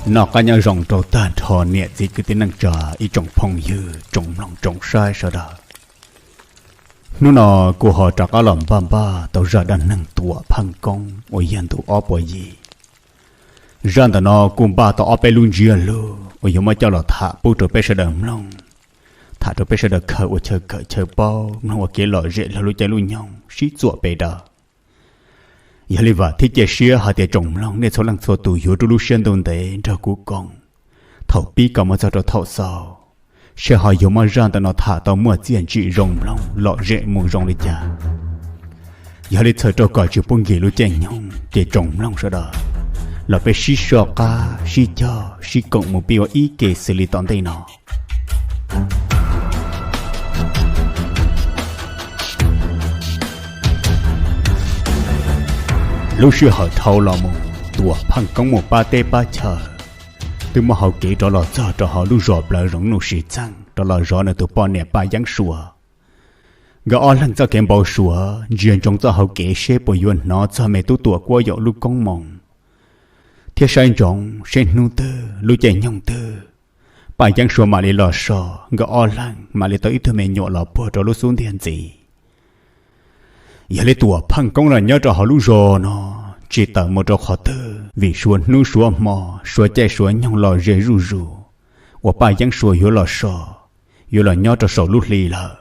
Noj qab nyob zoo rau tag nrho niam txiv kwv tij neej tsa ib tsoom phooj ywg tsoom mloog tsoom saib sawv daws. Hnub no kuv ho rov qab los npaj npaj tau zaj dab neeg Tuam Pheej Koob uas yog ntu ob puas yim. Zaj ntawm no kuj npaj tau ob peb lub ntsiab lus uas yuav muab coj los tham pub rau peb sawv daws mloog, tham rau peb sawv daws khaws ua chaw kawm chaw paub, mloog ua kev lom zem log lub caij lub nyoog sib txuam pes daws. Yog li vam thiab cia siab hais tias tsoom mloog nej txhua leej txhua tus yuav rub lub siab ntuj ntev nrog kuv koom thaum pib kom mus txog rau thaum xaus, seb ho yuav muab zaj ntawm no tham tau muaj txiaj ntsim zoo mloog lom zem mus zoo li cas. Yog li txhawm rau kom tsis pub nkim lub caij nyoog ces tsoom mloog sawv daws los peb sib soj qab sib cog sib koom mus pib ua ib ke xws li tom ntej no. Lub sij hawm dhau los mus Tuam Pheej Koob mus pab teb pab chaw, twb muaj hauv kev rov los txog rau hauv lub zos Plawv Zoov Nuj Sis Txeeg rov los zov nws tus poj niam Paj Yeeb Suav. Nkawd ob leeg txoj kev npau suav ntsia ntsoov txoj hauv kev seb puas yuav hnov txog me tub Tuam Kuab Yaum lub koob moo, thiab saib ntsoov seb hnub twg lub caij nyoog twg Paj Yeeb Suav mam li los so, nkawd ob leeg mam li tau ib tug me nyuam los puag rau lub xub ntiag ntxiv. Yog li Tuam Pheej Koob los nyob rau hauv lub zos no tsis tawm mus rau qhov twg vim suav hnub suav hmo, suav caij suav nyoog los ze zuj zus uas Paj Yeeb Suav yuav los so, yuav los nyob rau saum lub hli lawm.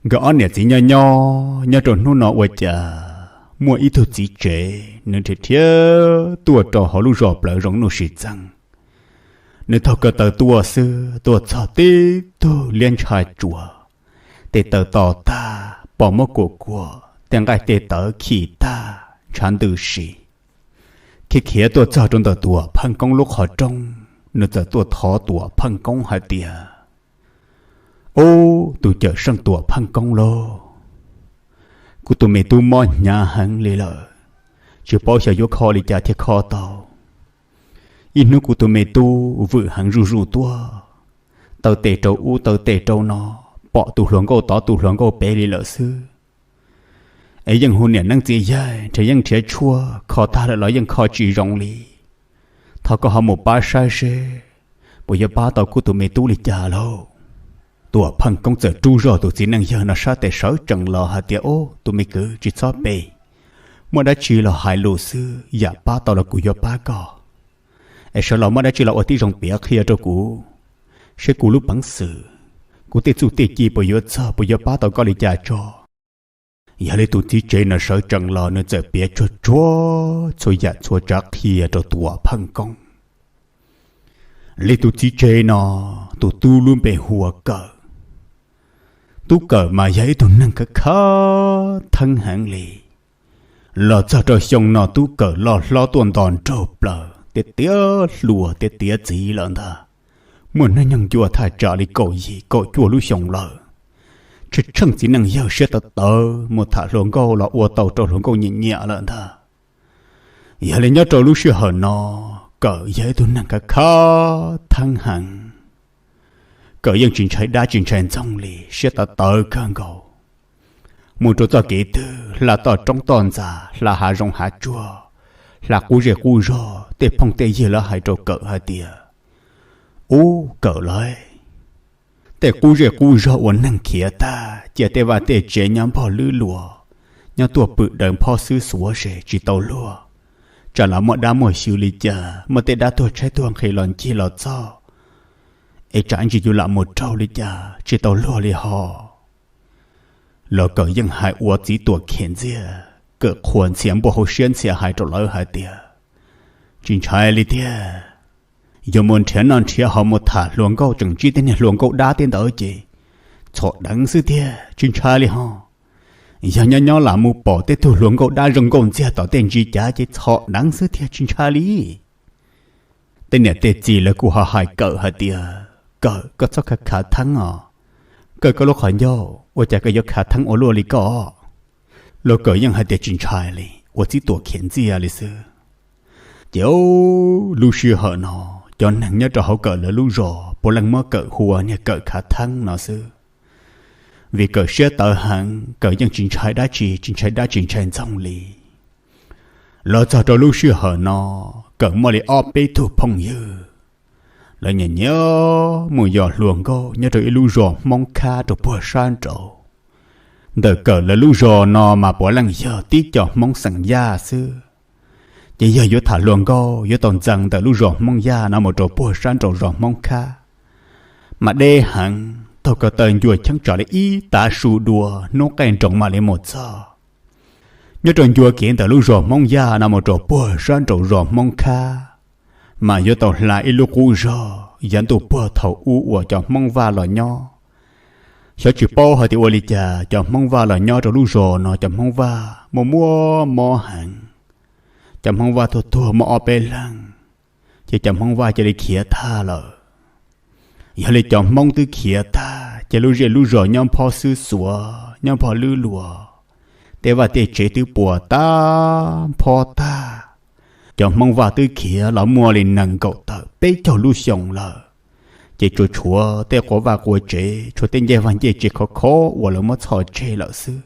Nkawd ob niam txiv nyob nyob nyob rau hnub no ua cas muaj ib tug txiv tsev nws nrhiav nrhiav tuaj rau hauv lub zos Plawv Zoov Nuj Sis Txeeg. Nws taug ko taw tuaj xwb, tuaj txog tib tug liab ntsha tsuas, tes taw to tag, pos muab kuam kuam, tej nqaij tej tawv khi tag ntshav ntws si. Khiav khiav tuaj txog rau ntawm Tuam Pheej Koob lub qhov rooj, nws txawm tuaj thov Tuam Pheej Koob hais tias, Ub, tus cawm seej Tuam Pheej Koob lauj, kuv tus me tub mob hnyav heev li lawm, tsis paub xyov yuav kho li cas thiaj kho tau. Ib hnub kuv tus me tub vwm heev zuj zus tuaj, taw tes rau ub taw tes rau no, pom tus hluas nkauj tod tus hluas nkauj pem li lawm xwb. Es yeej hu niam neeb txiv yaig nrhiav yeeb nrhiav tshuaj kho tag lawm los yeej kho tsis zoo li. Thov koj ho mus pab saib seb puas yuav pab tau kuv tus me tub li cas lauj. Tuam Pheej Koob txawm rub zog tus txiv neej yawg no sab tes sawv tsees los hais tias, Ub, tus me kwv, tsis txhob pes, muaj dab tsi los hais lus xwb, yam pab tau los kuv yuav pab koj. Es sawv los muaj dab tsi los ua tib zoo piav qhia rau kuv, seb kuv lub peev xwm, kuv tej txuj tej ci puas yuav txog, puas yuav pab tau koj li cas tso. Yog li tus txiv tsev no sawv tsees los nws txawm piav tsuag tsuag txhua yam txhua tsav qhia rau Tuam Pheej Koob. Li tus txiv tsev no, tus tub lub npe hu ua Kawm. Tub Kawm mas yog ib tug neeg khav khav theeb heev li. Los txog rau xyoo no Tub Kawm loj hlob tuaj nto nraug plaws, tiav tiav hluas tiav tiav txiv lawm ntag. Muaj hnub nyoog ncua thaj tsam li kaum yim kaum cuaj lub xyoo lawm. Tsheej tsheej txiv neej yawg siab tawv tawv mus tham hluas nkauj los ua tau rau hluas nkauj nyiam nyiam lawm ntag. Yog li nyob rau lub sij hawm no, Kawm yog ib tug neeg khav khav theeb heev. Kawm yeej tsis ntshai dab tsis ntshai ntxoog li, siab tawv tawv kawg nkaus. Mus rau txoj kev twg, hla toj roob toj ntxas, hla hav zoov hav tsuag, hla qub zej qub zog, tej phooj tej ywg lawv hais rau Kawm hais tias, Ub, Kawm lauj, tej qub zej qub zog uas neeg khiav tag, cia tej vaj tej tsev nyob npog lwb luas, nyob tuaj pwm daws phob xwb xuav ze tsis tau luag. Tsam los muaj dab muaj xyw li cas, muaj tej dab tuag tshaib tuag nqhis los ncig los txog, es tsam ntsis yus lam mus raug li cas tsis tau luag li ho. Los Kawm yeej hais ua txiv tuam khiav ntxiag, Kawm qhuas ntxhias npuaj hauv siab ntxhias hais rau lawv hais tias, Tsis ntshai li tiag. Yuav mus nrhiav noj nrhiav haus mus tham hluas nkauj tseem ntsib tej niag hluas nkauj dab tej ntawd ces txhom deev xwb tiag, tsis ntshai li ho. Yog nyob nyob lam mus pom tej tug hluas nkauj dab zoo nkauj ntxiag tom tej ntsis cav ces txhom deev xwb tiag, tsis ntshai li. Tej niam tej txiv lawv kuj ho hais Kawm hais tias, Kawm, koj txhob khav khav theeb os. Kawm koj lub qhov ncauj, ua cas koj yuav khav theeb ua luaj li koj? Los Kawm yeej hais tias tsis ntshai li, ua txiv tuam khiav ntxiag li xwb. Ces lub sij hawm no, cov neeg nyob rau hauv Kawm lawv lub zos puav leej muab Kawm hu ua niag Kawm khav theeb no xwb. Vim Kawm siab tawv heev, Kawm yeej tsis ntshai dab tsi, tsis ntshai dab tsis ntshai ntxoog li. Los txog rau lub sij hawm no, Kawm muaj li ob peb tug phooj ywg, lawv nyiam nyiam mus yos hluas nkauj nyob rau ib lub zos Hmoob Khab rau puag sab nraud. Ntawm Kawm lawv lub zos no mas puav leej yog tib co Hmoob xeem Yaj xwb. Ces yog yuav tham hluas nkauj yuav tau ntxeev ntawm lub zos Hmoob Yaj no mus rau puag sab nraud zos Hmoob Khab, mas deb heev, taug ko taw ncua cheeb tsam li ib tav su dua hnub qaij nroos mam li mus txog. Nyob rau ncua kev ntawm lub zos Hmoob Yaj no mus rau puag sab nraud zos Hmoob Khab, mas yuav tau hla ib lub qub zog yav ntuj puag thaum ub uas cov Hmoob Vaj los nyob. Xyov tsis paub hais tias ua li cas cov Hmoob Vaj los nyob rau lub zos no cov Hmoob Vaj muaj muaj mob heev. Cov Hmoob Vaj tuag tuag muaj ob peb leeg, ces cov Hmoob Vaj cia li khiav tag lawm. Yog li cov Hmoob twb khiav tag ces lub zej lub zos nyob phob xwb xuav nyob phob lwb luas, tej vaj tej tsev twb puas tag phob tag. Cov Hmoob Vaj twb khiav los muaj li nees nkaum tawm peb caug lub xyoo lawm, ces tsuas tshuav tej quav vaj quav tsev, tshuav tej ncej vaj ncej tsev khov khov uas lawv muab txhoj tseg lawm xwb.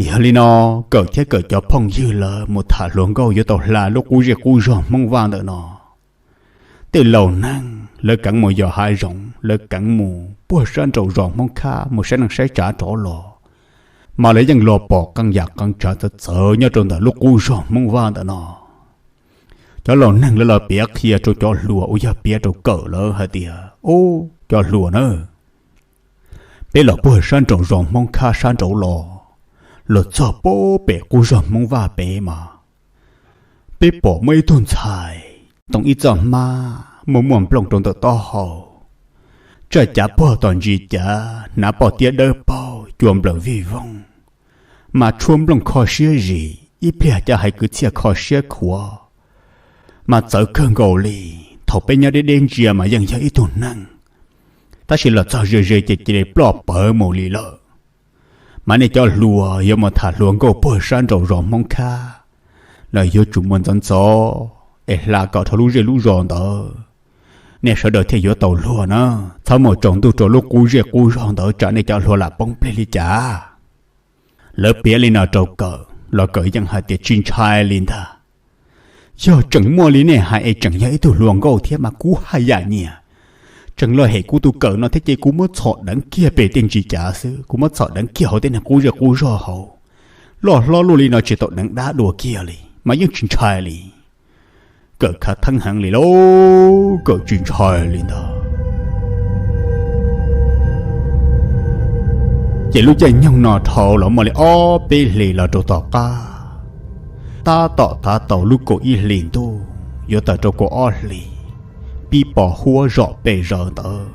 Yog li no, Kawm thiab Kawm cov phooj ywg lawv mus tham hluas nkauj yuav tau hla lub qub zej qub zog Hmoob Vaj ntawm no. Tej laus neeg lawv keev mus yos hav zoov, lawv keev mus puag sab nraum zos Hmoob Khab mus saib neej saib tsav rov los, mas lawv yeej los pom qee yam qee tsav txawv txawv nyob rau ntawm lub qub zog Hmoob Vaj ntawm no. Cov laus neeg lawv los piav qhia rau cov hluas uas yog piav rau Kawm lawv hais tias, Ub, cov hluas na, peb los puag sab nraum zos Hmoob Khab sab nraud los, los txog pem qub zog Hmoob Vaj pem mas peb pom muaj ib tug ntxhais toom ib txoj hmab muaj muaj nplooj rau ntawm taub hau, tsaj cav puag tom ntsis cav, hnav poj tiab dawb paug cua nplawm vij voog, mas tshuab nplooj kho siab zis, ib pliag cov hais kwv txhiaj kho siab khuav, mas txawv kawg nkaus li. Thaum peb nyob deb deb ntsia mas yeej yog ib tug neeg, tab sis los txog ze ze ces cia li ploj pawv mus li lawm. Mas nej cov hluas yuav mus tham hluas nkauj puag sab nraum zos Hmoob Khab, los yuav tsum muaj ntxov ntxov es hla kom dhau lub zej lub zos ntawd, nej sawv daws thiaj yuav tau luag na. Txhob mus tsaus ntuj rau lub qub zej qub zog ntawd tsam nej cov hluas lam poob plig li cas. Lawv piav li no rau Kawm los Kawm yeej hais tias tsis ntshai li ntag. Yog tseem muaj li nej hais es tseem yog ib tug hluas nkauj thiab mas kuv haj yam nyiam. Tseem los hem kuv tus Kawm no thiab ces kuv muab txhom deev kiag pem tej ntsis cav xwb, kuv muab txhom deev kiag hauv tej neeg qub zej qub zog hauv. Loj hlob luaj li no tsis tau deev dab dua kiag li mas yeej tsis ntshai li. Kawm khav theeb heev li lauj, Kawm tsis ntshai li ntag. Ces lub caij nyoog no dhau los muaj li ob peb hlis los rau tom qab, tab tom tav tau lub kaum ib hlis ntuj yuav tawm rau kaum ob hlis, pib pos huab zom pes zaws ntawd,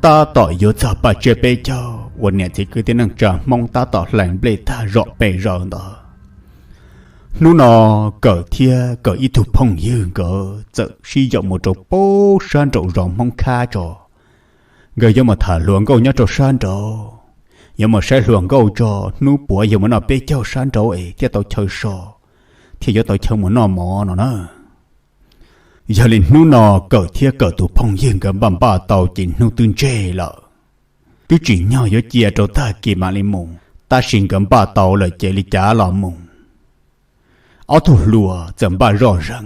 tab tom yuav txog paj tsiab peb caug uas niam txiv kwv tij neej tsa Hmoob tab tom hlais nplej tag zom pes zaws ntawd. Hnub no Kawm thiab Kawm ib tug phooj ywg nkawd txawm sib yaum mus rau pab sab nraum zos Hmoob Khab tso. Nkawd yuav mus tham hluas nkauj nyob rau sab nraud, yuav mus saib hluas nkauj tso, hnub puav yuav mus noj peb caug sab nraud es thiaj tau chaw so, thiaj yuav tau chaw mus noj mov no na. Yog li hnub no Kawm thiab Kawm tus phooj ywg nkawd npaj npaj tau ces hnub twb ntseg lawm. Twb tsim nyog yuav cia rau tag kis mam li mus, tab sis nkawd npaj tau lawm ces li cas los mus. Ob tug hluas txawm npaj zoj zeeg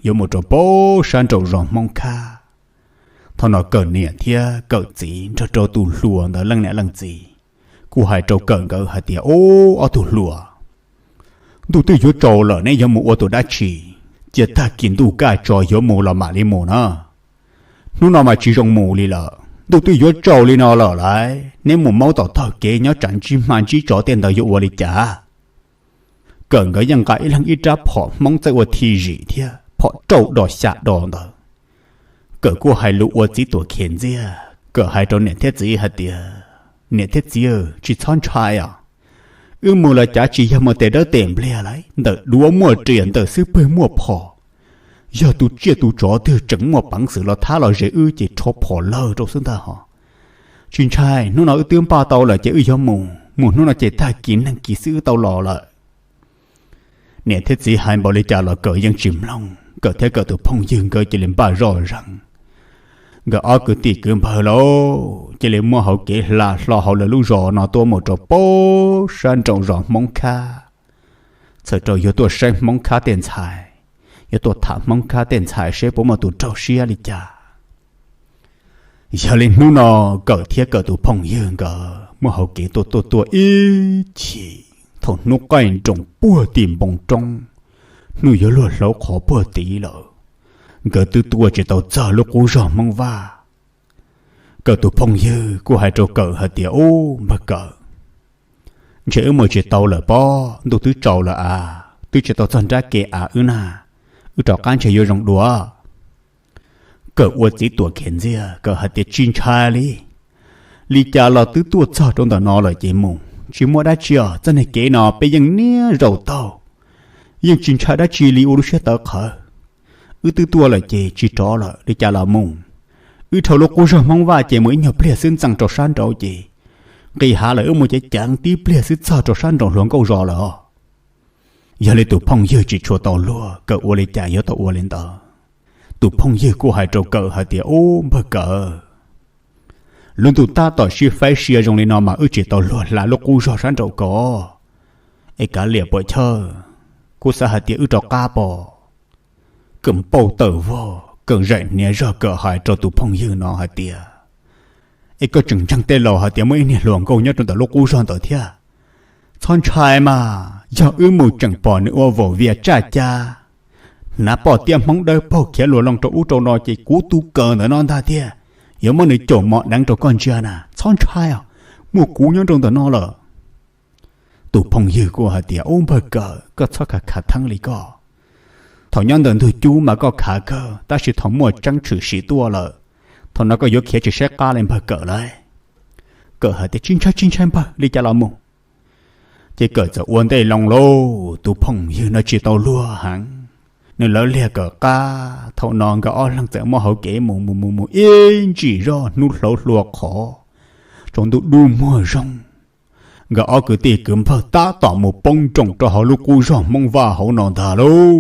yuav mus rau pab sab nraum zos Hmoob Khab. Thaum no Kawm niam thiab Kawm txiv nrog rau tus hluas ntawd leej niam leej txiv kuj hais rau Kawm nkawd hais tias, Ub, ob tug hluas, ntuj twb yuav tsaus lawm neb yuav mus ua tus dab tsi? Cia tag kis ntuj kaj tso yuav mus los mam li mus na. Hnub no mas tsis zoo mus li lawm, ntuj twb yuav tsaus li no lawm lauj, neb mus maub tom tog kev nyob tsam ntsib hma ntsib tsov tej ntawd yuav ua li cas? Kawm nkawd yeej nqa ib leeg ib rab phom Hmoob txawj ua thi zim thiab phom rauj do xya do ntawd. Kawm kuj hais lus ua txiv tuam khiav ntxiag, Kawm hais rau niam thiab txiv hais tias, Niam thiab txiv, tsis txhob ntshai os. Wb mus los cav tsis yog mus tes dawb tes npliag lauj, ntawm duav muaj riam ntawm xub pwg muaj phom. Yog tus tsiaj tus tsov twg tseem muaj peev xwm los thab los ze wb ces rho phom lawg rau xwb ntag hos. Tsis ntshai, hnub no wb twb npaj tau lawm ces wb yuav mus, mus hnub no ces tag kis neeg kis xwb wb tau los lawm. Niam thiab txiv hais npaum li cas los Kawm yeej tsis mloog, Kawm thiab Kawm tus phooj ywg nkawd cia li npaj zoj zeeg. Nkawd ob kwv tij kwv npawg lauj, cia li muab hauv kev hla hlo hauv lawv lub zos no tuaj mus rau pab sab nraum zos Hmoob Khab. txawm rau yuav tuaj saib Hmoob khab tej ntxhais, yuav tuaj tham Hmoob khab tej ntxhais seb puas muaj tus raug siab li cas. Yog li hnub no Kawm thiab Kawm tus phooj ywg nkawd muaj hauv kev tuaj tuaj tuaj ib chim, thaum hnub qaij nroos puag tim npoo roob, hnub yuav luag hlauv qhov puag tid lawm, nkawd twb tuaj tsis tau txog lub qub zog Hmoob Vaj. Kawm tus phooj ywg kuj hais rau Kawm hais tias, Ub npawg Kawm, ntshe wb mus tsis tau lawm pob, ntuj twb tsaus lawm av, twb tsis tau txog nrab ke av wb na, wb rov qab ntshe yuav zoo dua. Kawm ua txiv tuam khiav ntxiag, Kawm hais tias, Tsis ntshai li. Li cas los twb tuaj txog rau ntawm no lawm ces mus, tsis muaj dab tsi os, txoj niag kev no peb yeej niaj zaus taug, yeej tsis ntshai dab tsi li, ua lub siab tawv qhawv. Wb twb tuaj lawm ces tsis rov lawm, li cas los mus. Wb dhau lub qub zog Hmoob Vaj ces mus ib nyuag pliag xwb ntxees rau sab nraud ces nqis hav lawm, wb mus ceev ceev tib pliag xwb txog rau sab nraum hluas nkauj zos lawm os. Yog li tus phooj ywg tsis tshua tau luag, Kawm ua li cas yuav tau ua li ntawd. Tus phooj ywg kuj hais rau Kawm hais tias, Ub npawg Kawm, lub ntuj tab tom sib faib sia zoo li no mas wb tsis tau luag hla lub qub zog sab nraum ko, es kav liam puas chawj, kuv xav hais tias wb rov qab pom. Kawm npauj tawm vog, Kawm zaim hniav zog, Kawm hais rau tus phooj ywg no hais tias, Es koj tseem ntseeg tej laus hais tias muaj ib niag hluas nkauj nyob rau ntawm lub qub zog ntawd thiab? Txhob ntshai mas, yog wb mus tseem pom nws ua vaum vias tsaj cab, hnav poj tiab Hmoob dawb paug khiav luag loo rau ub rau no ces kuv tus kawm ntawm no ntag tiag, yuav muab nws caum mos deev rau koj ntsia na, txhob ntshai os, muaj kuv nyob rau ntawm no lawm. Tus phooj ywg kuj hais tias, Ub npawg Kawm, koj txhob khav khav theeb li koj. Thaum nyob ntawm ntug cub mas koj khav kawg, tab sis thaum muaj tseeb tshwm sim tuaj lawm, thaum no koj yuav khiav tsis saib qab li npawg Kawm lauj. Kawm hais tias, Tsis ntshai tsis ntshai npawg, li cas los mus. Ces Kawm txawm ua ntej loo lauj, tus phooj ywg no tsis tau luag heev, nws lawv liag Kawm qab. Thaum no nkawd ob leeg txawm muaj hauv kev mus mus mus mus ib ntsis zog, hnub hlauv hlua qhov, tsaus ntuj dub muag zoo, nkawd ob kwv tij kwv npawg tab tom mus poob nroos rau hauv lub qub zog Hmoob Vaj hauv no ntag lauj.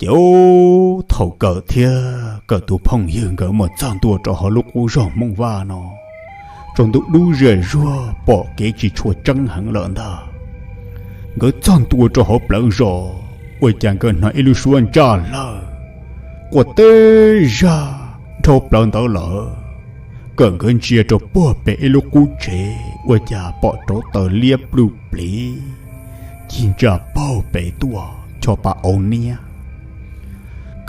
Ces ub, thaum Kawm thiab Kawm tus phooj ywg nkawd mus txog ntua rau hauv lub qub zog Hmoob Vaj no, tsaus ntuj dub ziam zuag pom kev tsis tshua tseeb heev lawm ntag. Nkawd txog ntua rau hauv plawv zos, ua cas nkawd hnov ib lub suab ntsaj lawg quaj teb zaj dhau plawv ntawd lawm. Kawm nkawd ntsia rau puag pem ib lub qub tsev, ua cas pom rauv taws liab pluj pliv, cig ntsa paug pem tuaj, cho pa auv niab.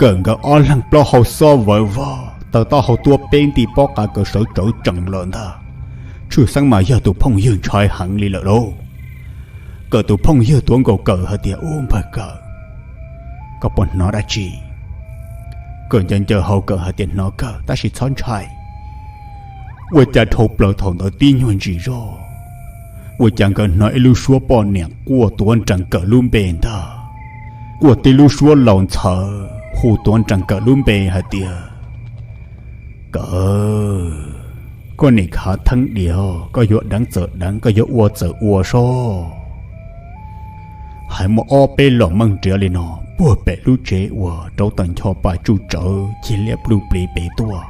Kawm nkawd ob leeg plaub hau xob vawv vog, taws taub hau tuab peb nti pob qa kaws sawv tsawv tsees lawm ntag. Tshwj xeeb mas yog tus phooj ywg ntshai heev li lawm lauj. Kawm tus phooj ywg tuav nkaus Kawm hais tias, Ub npawg Kawm, koj puas hnov dab tsi? Kawm ncaws ncaws hau Kawm hais tias, Hnov kawg, tab sis txhob ntshai. Ua cas dhau plaws thaum ntawd tib nyuag ntsis zog, ua cas nkawd hnov ib lub suab poj niam quaj tuav nrees Kawm lub npe ntag. Quaj tib lub suab laus ntxhawv hu tuav nrees Kawm lub npe hais tias, Kawm, koj nim khav theeb diam, koj yuav deev txawm deev, koj yuav ua txawm ua soj. Hais muaj ob peb los meej nriav li no, puag pem lub tsev uas rauv taws ncho pa tsuj tsawv cig liab pluj pliv pem tuaj.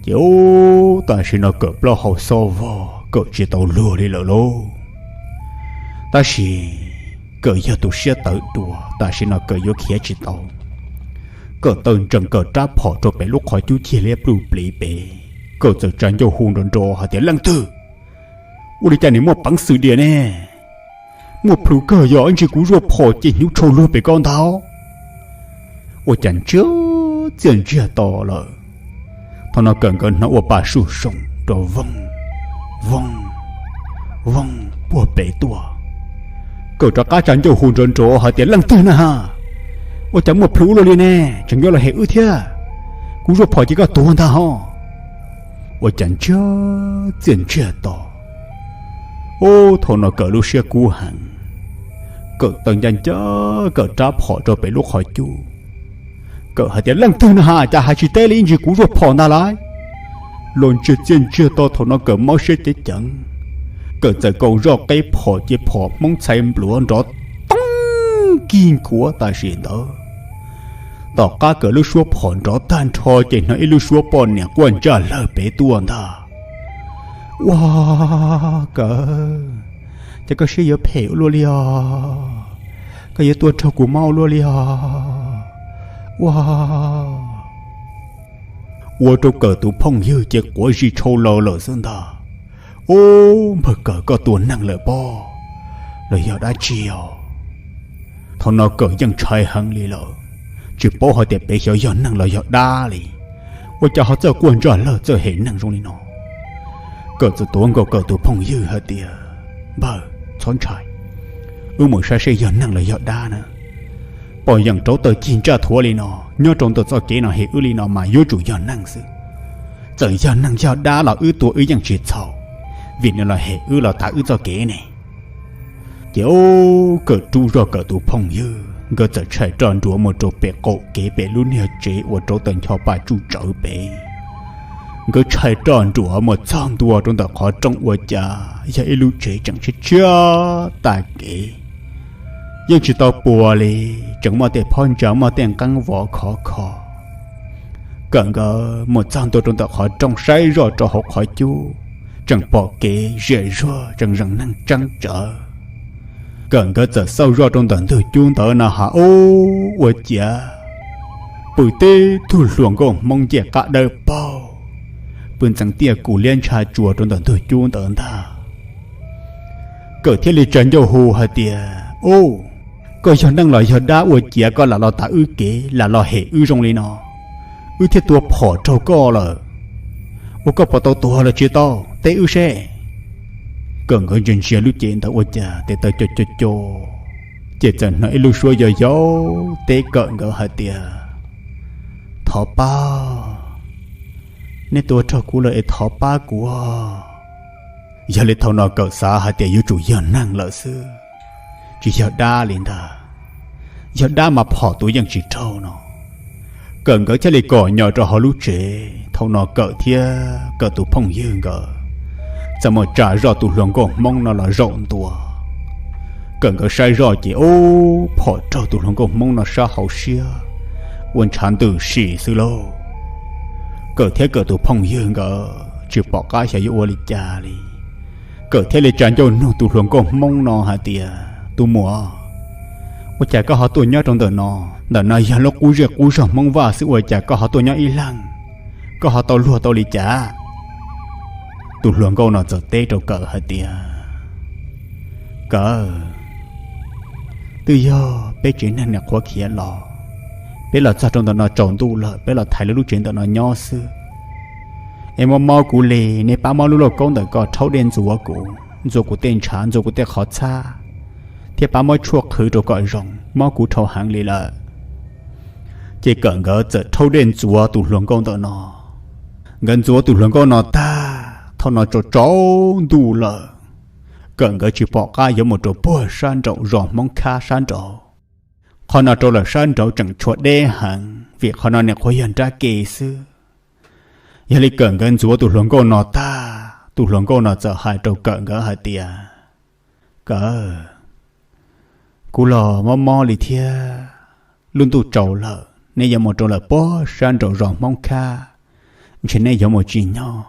Ces ub, tam sim no Kawm plaub hau xob vog, Kawm tsis tau luag li lawm lauj. Tab sis Kawm yog tus siab tawv dua, tam sim no Kawm yuav khiav tsis tau. Kawm taw ntsees Kawm rab phom rau pem lub qhov cub cig liab pluj pliv pem, Kawm txawm tsa ncauj hu nrov nrov hais tias, Leej twg? Ua li cas nim muaj peev xwm diam ne? Muaj plhus kawg, yog ib ntsis kuv zuaj phom ces hnyuv tshau luag pem ko ntag. Ua cas ntsiag txiaj ntsiag to lawm. Thaum no Kawm nkawd hnov ua pa suj soom rau voog voog voog puag pem tuaj. Kawm rov qab tsa ncauj hu nrov nrov hais tias, Leej twg na ha? Ua cas muaj plhus luaj li ne? Tseem yuav los hem wb thiab. Kuv zuaj phom ces koj tuag ntag ho. Ua cas ntsiag txiaj ntsiag to. Ub, thaum no Kawm lub siab kub heev. Kawm taw ncaj ncaj Kawm rab phom rau pem lub qhov cub. Kawm hais tias, Leej twg na ha, cas hais tsis teb li, ib ntsis kuv zuaj phom ntag lauj. Los ntsiag txiaj ntsiag to, thaum no Kawm mob siab ceev ceev. Kawm txawm kaus zoj qeb phom ces phom Hmoob txhais npluav nrov toob kig nkuav tam sim ntawd. Tom qab Kawm lub suab phom nrov tag nrho ces hnov ib lub suab poj niam quaj ntsaj lawg pem tuaj ntag. Ua, Kawm, Koj siab yuav phem ua luaj li os. Koj yuav tua raug kuv mob ua luaj li os. Ua, ua rau Kawm tus phooj ywg ces quav zis tshau laws lawm xwb ntag. Ub, npawg Kawm, koj tua neeg lawm pob los yog dab tsi os? Thaum no Kawm yeej ntshai heev li lawm, tsis paub hais tias pem xyov yog neeg los yog dab li. Ua cas ho txawj quaj ntsaj lawg txawj hem neeg zoo li no? Kawm txawm tuav nkaus Kawm tus phooj ywg hais tias, npawg, txhob ntshai, wb mus saib seb yog neeg los yog dab na. Pom yeem rauv taws cig ntsaj thuav li no, nyob rau ntawm txoj kev no hem wb li no mas yuav tsum yog neeg xwb. Txawm yog neeg yog dab los wb tua wb yeej tsis txhaum, vim nws los hem wb los tav wb txoj kev ne. Ces ub, Kawm rub zog Kawm tus phooj ywg, nkawd txawm tshais roj nruav mus rau pem qaum kev pem lub niag tsev uas rauv taws ncho pa tsuj tsawv pem. Nkawd tshais roj nruav mus txog ntua rau ntawm qhov rooj ua cas yog ib lub tsev tseem tshiab tshiab tag kev, yeej tsis tau puas li, tseem muaj tej phab ntsa muaj tej nqeeb vov khov kho. Kawm nkawd mus txog ntua rau ntawm qhov rooj saib zoj rau hauv qhov cub, tseem pom kev ziam zuag tseem zeem neeg tseeb tsawv. Kawm nkawd txawm xauj zoj rau ntawm ntug cub ntawd no has ub, ua ciav pw tib tug hluas nkauj Hmoob ncej qab dawb paug, pw ntxeev tiaj kus liab ntsha tsuas rau ntawm ntug cub ntawd ntag. Kawm thiaj li tsa ncauj hu hais tias, ub, koj yog neeg los yog dab ua ciav koj lam los tav wb kev lam los hem wb zoo li no, wb thiaj tua phom raug koj lawm. Ua koj puas tau tuag los tsis tau, teb wb seb. Kawm nkawd ntsia ntsia lub cev ntawd ua cas tes taw co co co, ces txawm hnov ib lub suab yau yau teb Kawm nkawd hais tias, thov pab, nej tua raug kuv lawm es thov pab kuv. Yog li thaum no Kawm xav hais tias yuav tsum yog neeg lawm xwb, tsis yog dab li ntag. Yog dab mas phom tua yeej tsis raug no. Kawm nkawd thiaj li kom nyo rau hauv lub tsev. Thaum no Kawm thiab Kawm tus phooj ywg nkawd txawm mus tsa zoj tus hluas nkauj Hmoob no los zaum ntua. Kawm nkawd saib zoj ces ub, phom raug tus hluas nkauj Hmoob no sab hauv siab ua ntshav ntws si xwb lauj. Kawm thiab Kawm tus phooj ywg nkawd tsis pom qab xyov yuav ua li cas li. Kawm thiaj li tsa ncauj nug tus hluas nkauj Hmoob no hais tias, tus muam, ua cas koj ho tuaj nyob rau ntawm no? Ntawm no yog lub qub zej qub zog Hmoob Vaj xwb ua cas koj ho tuaj nyob ib leeg? Koj ho tau luag tau li cas? Tus hluas nkauj no txawm teb rau Kawm hais tias, Kawm, twb yog peb tsev neeg niam qhuav khiav los, peb los txog rau ntawm no tsaus ntuj lawm peb los thaiv lub lub tsev ntawm no nyob xwb. Es mob mob kuv li, nej pab muab lub lauj kaub ntawm ko rhaub dej ntxuav kuv, ntxuav kuv tej ntshav ntxuav kuv tej qhov txhab, thiab pab muab tshuaj qhwv rau kom zoo, mob kuv dhau heev li lawm. Ces Kawm nkawd txawm rhaub dej ntxuav tus hluas nkauj ntawm no. Nkawd ntxuav tus hluas nkauj no tag, thaum no tsaus tsaus ntuj lawm, Kawm nkawd tsis pom qab yuav mus rau puag sab nraum zos Hmoob Khab sab nraud. Qhov no rau lawm sab nraud tseem tshuav deb heev vim qhov no niam qhuav yog nrab ke xwb. Yog li Kawm nkawd ntxuav tus hluas nkauj no tag, tus hluas nkauj no txawm hais rau Kawm nkawd hais tias, Kawm, kuv los mob mob li thiab, lub ntuj tsaus lawm, nej yuav mus rau lawm puag sab nraum zos Hmoob Khab, ntshe nej yuav mus tsis nyob.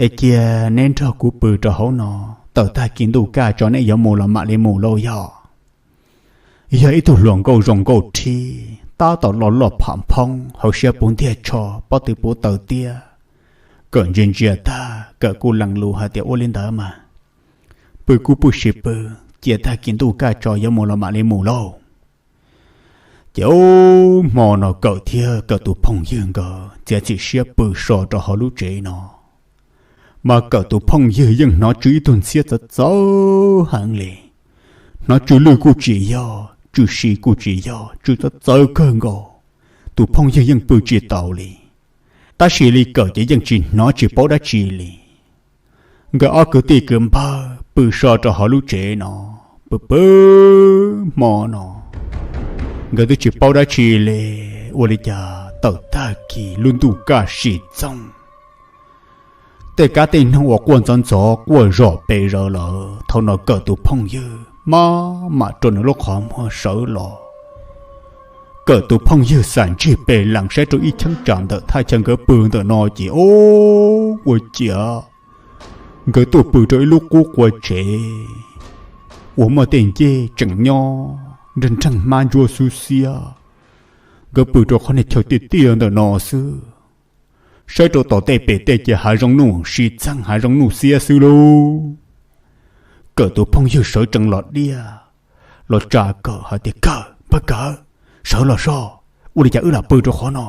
Es cia neb nrog kuv pw rau hauv no, tawm tag kis ntuj kaj tso nej yuav mus los mam li mus lauj yog. Yog ib tug hluas nkauj zoo nkauj rhib, tab tom loj loj pham phoob, hauv siab puv ntiag tsho, pob tw puv taws tiab. Kawm ntsia ntsia tag, Kawm kuj lees lus hais tias, ua li ntawd mas, pw kuj pw sis pw, cia tag kis ntuj kaj tso yuav mus los mam li mus lauj. Ces ub, hmo no Kawm thiab Kawm tus phooj ywg nkawd txiav txim siab pw so rau hauv lub tsev no. Mas Kawm tus phooj ywg yeej hnov tsw ib tug ntxhiab txawv txawv heev li. Hnov tsw lwj kuj tsis yog, tsw si kuj tsis yog, tsw txawv txawv kawg nkaus. Tus phooj ywg yeej pw tsis taus li. Tab sis li Kawm ces yeej tsis hnov tsis paub dab tsi li. Nkawd ob kwv tij kwv npawg pw so rau hauv lub tsev no, pw pw hmo no, nkawd twb tsis paub dab tsi li. Ua li cas tawm tag kis lub ntuj kaj sim txoog, tej kab tej noog uas quaj ntxov ntxov quaj zom pes zaws lawm. Thaum no Kawm tus phooj ywg maj mam rua nws lub qhov muag sawv los. Kawm tus phooj ywg xam ntsig pes lees saib rau ib cheeb tsam ntawm thaj chaw nkawd pw ntawm no ces ub, ua ciav nkawd tuaj pw rau ib lub qub qua tsev. uas muaj tej ncej tseem nyob nreeg nreeg hmab ntsuab xub xiab. Nkawd pw rau qhov niag chaw tiaj tiaj ntawm no xwb, saib rau tom tej pem tej ces hav zoov nuj sib txeeg hav zoov nuj xiab xwb lauj. Kawm tus phooj ywg sawv tsees los diaj, los tsa Kawm hais tias, Kawm, npawg Kawm, sawv los so, ua li cas wb lam pw rau qhov no?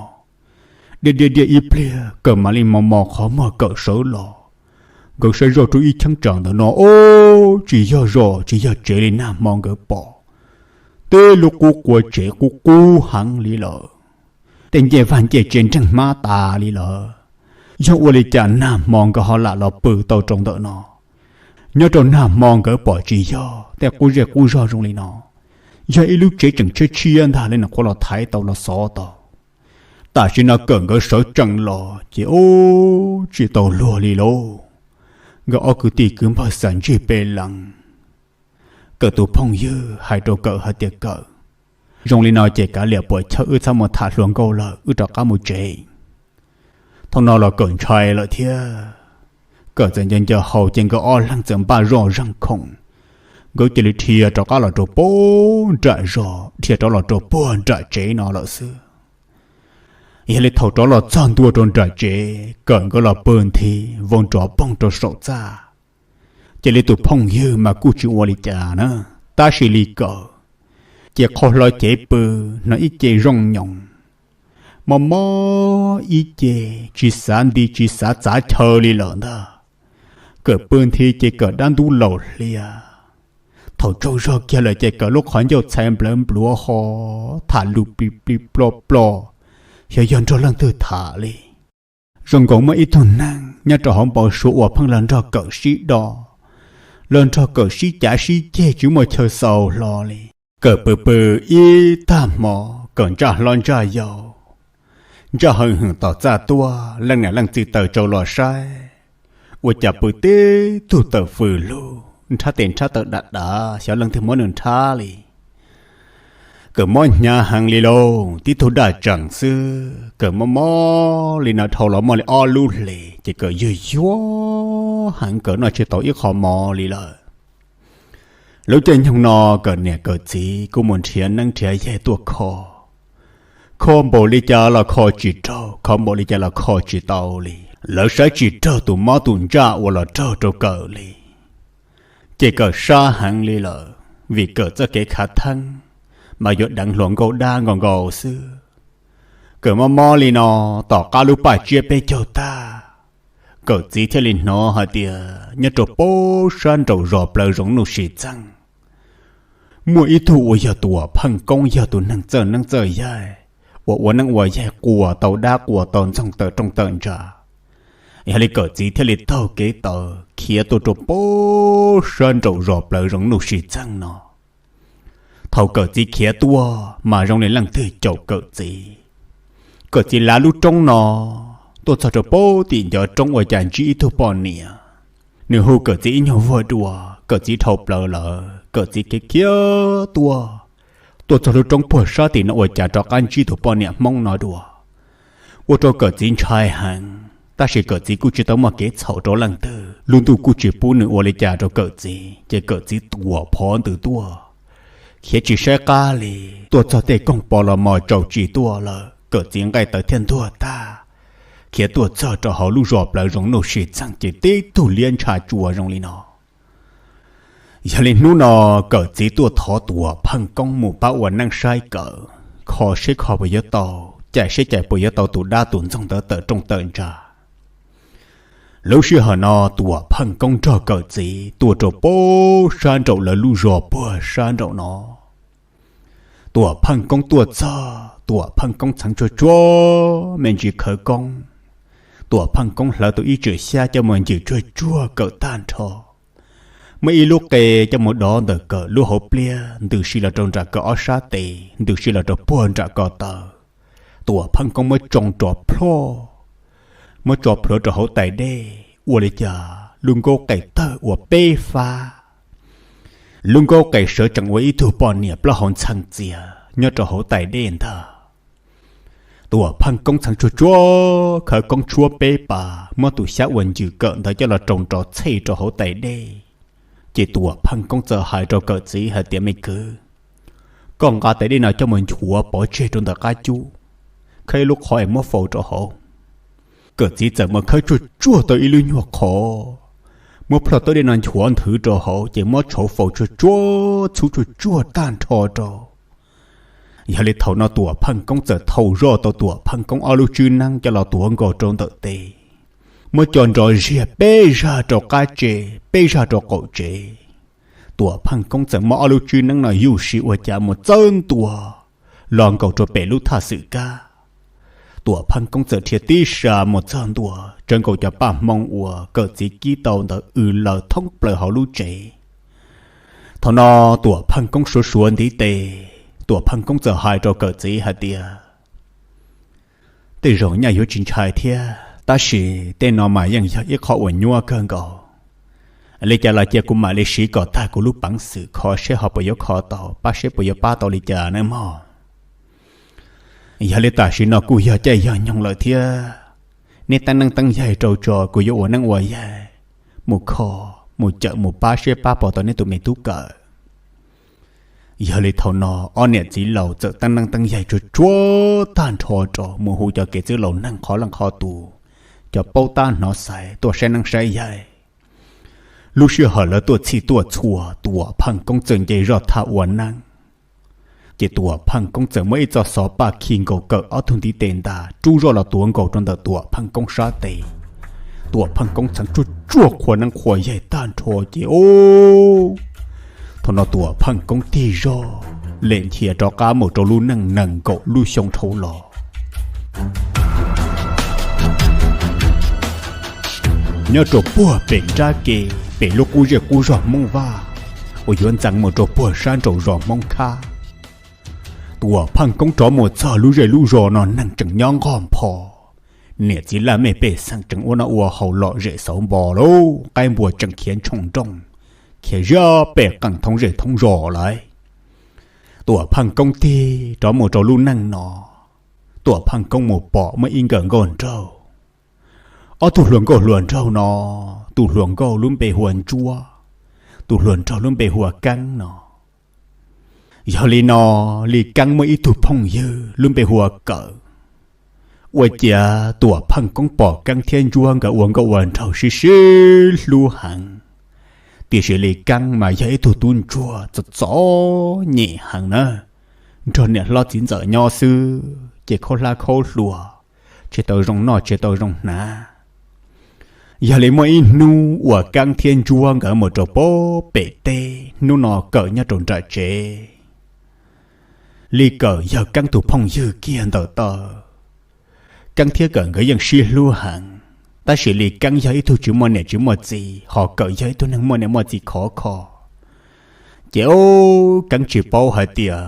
Diaj diaj diaj ib pliag Kawm mam li mos mos qhov muag Kawm sawv los. Nkawd saib zoj rau ib cheeb tsam ntawm no, ob, tsis yog zos tsis yog tsev li, nag hmo nkawd pom tej lub qub qua tsev qub qub heev li lawm. Tej ncej vaj ncej tsev nreeg hmab tas li lawm. Yog ua li cas nag hmo nkawd ho lam los pw tau rau ntawm no? Nyob rau nag hmo nkawd pom tsis yog tej qub zej qub zog zoo li no, yog ib lub tsev tseem tshiab tshiab ntag li, nws qhuav los thaiv tau los xov tau. Tam sim no Kawm nkawd sawv tsees los ces, ob, tsis tau luag li lauj. Nkawd ob kwv tij kwv npawg xam ntsig pes lees. Kawm tus phooj ywg hais rau Kawm hais tias, Kawm, zoo li no ces kav liam puas chawj, wb txhob mus tham hluas nkauj lawm, wb rov qab mus tsev. Thaum no los Kawm ntshai lawm thiab. Kawm txawm nco nco hau ces nkawd ob leeg txawm npaj zoj zeeg khoom, nkawd cia li dhia rov qab los rau puag nram zos, dhia rov los rau puag nram tsev no lawm xwb. Yog li thaum rov los txog ntua rau nram tsev, Kawm nkawd los pw nthi vau nrov poog rau saum txaj. Cia li tus phooj ywg mas kuj tsis ua li cas na, tab sis li Kawm ces qhov hlo cev pw, hnov ib ce zoo nyoos, mob mob ib ce, tsis xav nti tsis xav txav chaw li lawm ntag. Kawm pw nthi ces Kawm dab ntub laus hlias. Thaum tsaug zog kiag lawm ces Kawm lub qhov ncauj txhais nplawv npluav ho tham lus pli pli plo plo, xyov yog nrog leej twg tham li. Zoo nkaus muaj ib tug neeg nyob rau hauv npau suav uas pheej los nrog Kawm sib do, los nrog Kawm sib cav sib ceg tsis muaj chaw xaus hlo li. Kawm pw pw ib tag hmo, Kawm ntsaj hlob ntsaj yau, ntsaj hwj hwm tom txaj tuaj, leej niam leej txiv taws tsau los saib, ua cas pw tib tug taws fws lug, nrhab tes nrhab taw dav dav, xyov leej twg muab nws nrhab li. Kawm mob hnyav heev li lauj, tib tug daj tseem xwb, Kawm mob mob li no dhau los muaj li ob lub hlis ces Kawm yuag yuag heev, Kawm noj tsis tau ib qho mov li lawm. Lub caij nyoog no Kawm niam Kawm txiv kuj mus nrhiav neeb nrhiav yaig tuaj kho. Kho npaum li cas los kho tsis raug, kho npaum li cas los kho tsis tau li. Lawv saib tsis raug tus mob tus ntsaj uas los raug rau Kawm li. Ces Kawm sab heev li lawm, vim Kawm txoj kev khav theeb mas yuav deev hluas nkauj dab nkaus nkaus xwb. Kawm mob mob li no, tom qab lub paj tsiab peb caug tag, Kawm txiv thiaj li hnov hais tias nyob rau puag sab nraum zos plaws zoov nuj sis txeeg, muaj ib tug uas yog Tuam Pheej Koob yog tus neeg txawj neeb txawj yaig, uas ua neeb ua yaig quas tau dab quas tau ntxoog tawm rooj tawm ntsa. Yog li Kawm txiv thiaj li taug kev taw khiav tuaj rau puag sab nraum zos plaws zoov nuj sis txeeg no. Thaum Kawm txiv khiav tuaj mas zoo li leej twg caum Kawm txiv. Kawm txiv lav lub roob no tuaj txog rau puag tim ncov roob ua cas ntsib ib tug poj niam. Nws hu Kawm txiv ib nyuag vuag dua, Kawm txiv dhau plaws lawm, Kawm txiv khiav khiav tuaj, tuaj txog lub roob puag sab tim no ua cas rov qab ntsib tus poj niam Hmoob no dua. Ua rau Kawm txiv ntshai heev, tab sis Kawm txiv kuj tsis tau muaj kev txhaum rau leej twg, lub ntuj kuj tsis pub nws ua li cas rau Kawm txiv, ces Kawm txiv tuam phov ntws tuaj, khiav tsis saib qab li, tuaj txog tej koog pos los mos tsaus tsis tuaj lawm, Kawm txiv nqaij tawv thiaj ntuag tag, khiav tuaj txog rau hauv lub zos plaws zoov nuj sis txeeg ces tib tug liab ntsha tsua zoo li no. Yog li hnub no Kawm txiv tuaj thov Tuam Pheej Koob mus pab ua neeb saib Kawm, kho seb kho puas yuav tau, cais seb cais puas yuav tau tus dab tus ntxoog ntawd tawm rooj tawm ntsa. Lub sij hawm no Tuam Pheej Koob nrog Kawm txiv tuaj rau puag sab nraum lawv lub zos puag sab nraum no. Tuam Pheej Koob tuaj txog, Tuam Pheej Koob txheev tsuag tsuag me ntsis khawv koob. Tuam Pheej Koob hlawv tau ib tsam xyab coj mus ncws tsuag tsuag Kawm tag nrho. Muaj ib lub qe coj mus dov ntawm Kawm lub hauv pliaj, ntws si los rau nram Kawm ob sab tes, ntws si los rau puag nram ko taw. Tuam Pheej Koob muab tsoo rov plhuav, muab tso plhuav rau hauv tais dej, ua li cas lub nkaub qe tawg ua peb fab. Lub nkaub qe sawv tsees ua ib tug poj niam plaub hau ntxhee txias nyob rau hauv tais dej ntag. Tuam Pheej Koob txheev tsuag tsuag khawv koob tshuab peb pas, muab tus xyab uas ncws Kawm ntawd coj los rau nrov txhej rau hauv tais dej. Ces Tuam Pheej Koob txawm hais rau Kawm txiv hais tias, Me kwv, koj nqa tais dej no coj mus nchuav pov tseg rau ntawm qab cub, khawb ib lub qhov es muab faus rau hauv. Kawm txiv txawm mus khawb tsuag tsuag tau ib lub nyuag qhov, muab plhaub taub dej no nchuav nthwv rau hauv ces muab tshauv faus tsuag tsuag txhub tsuag tsuag tag nrho rau. Yog li thaum no Tuam Pheej Koob txawm thau zoj tau Tuam Pheej Koob ob lub tswb neeb coj los tuav nkaus rau ntawm tes, muab co nrov ziag peb zaj rau qab tsev peb zaj rau qaum tsev. Tuam Pheej Koob txawm muab ob lub tswb neeb no yuj sis ua cas mus txawb ntua los nkaus rau pem lub thaj xwm kab. Tuam Pheej Koob txawm dhia tib sa mus txog ntua tsawv nkaus cov paj hmoo uas Kawm txiv kib tau ntawd w laws thoob plaws hauv lub tsev. Thaum no Tuam Pheej Koob suav suav ntiv tes, Tuam Pheej Koob txawm hais rau Kawm txiv hais tias, Tej zaum nyaj yuav tsis ntshai thiab, tab sis tej no mas yeej yog ib qho uas nyuaj kawg nkaus. Li cas los cia kuv mam li siv kom tag kuv lub peev xwm kho seb ho puas yuav kho tau, pab seb puas yuav pab tau li cas nawb mog. Yog li tam sim no kuj yog caij yog nyoog lawm thiab, neb teeb neeb teeb yaig rau tso, kuv yuav ua neeb ua yaig mus kho, mus cawm mus pab seb pab puas tau neb tus me tub Kawm. Yog li thaum no ob niam txiv laus txawm teeb neeb teeb yaig tsuag tsuag tag nrho rau mus hu cov kev txwj laus neeg qhov leej qhov tus, cov paub tab hnov xaiv tuaj saib neeb saib yaig. Lub sij hawm lawv tuaj txhij tuaj txhua, Tuam Pheej Koob txawm nce zoj thaj ua neeb. Ces Tuam Pheej Koob txawm muab ib txoj xov paj khi nkaus Kawm ob tug ntiv tes ntas rub zoj los tuav nkaus rau ntawm Tuam Pheej Koob sab tes. Tuam Pheej Koob txheev tsuag tsuag qhua neeb qhua yaig tag nrho ces o, thaum no Tuam Pheej Koob tig zog lem nthia rov qab mus rau lub neej nees nkaum lub xyoo dhau los. Nyob rau puag pem nrab ke, pem lub qub zej qub zog Hmoob Vaj uas yuav ntxeev mus rau puag sab nraum zos Hmoob Khab, Tuam Pheej Koob rov mus txog lub zej lub zos no neeg tseem nyob nqog npho. Niam txiv laj mej pej xeem tseem ua noj ua haus lom zem xauv npo lauj, qaib npua tseem khiav ntshooj nrooj, khiav ziab pej qeej thoob zej thoob zos lawm. Tuam Pheej Koob tig rov mus rau lub neej no, Tuam Pheej Koob mus pom muaj ib nkawm nkauj nraug. Ob tug hluas nkauj hluas nraug no, tus hluas nkauj lub npe hu ua Ntsuab, tus hluas nraug lub npe hu ua Keeb no. Yog li no, Li Keeb muaj ib tug phooj ywg lub npe hu ua Kawm. Ua ciav Tuam Pheej Koob pom Keeb thiab Ntsuab nkawd ua nkauj ua nraug sib sib hlub heev, tiam sis Li Keeb mas yog ib tug tub ntsuag txom txom nyem heev na, nrog niam hlob txiv ntxawm nyob xwb ces khaub hlab khaub hlua, tsis tau zoo noj tsis tau zoo hnav. Yog li muaj ib hnub uas Keeb thiab Ntsuab nkawd mus rau puag pem teb, hnub no Kawm nyob rau nram tsev. Li Kawm yog Keeb tus phooj ywg kiag ntawm taw. Keeb thiab Kawm nkawd yeej sib hlub heev, tab sis Li Keeb yog ib tug tsis muaj niam tsis muaj txiv, ho Kawm yog ib tug neeg muaj niam muaj txiv khov kho. Ces o, Keeb tsis paub hais tias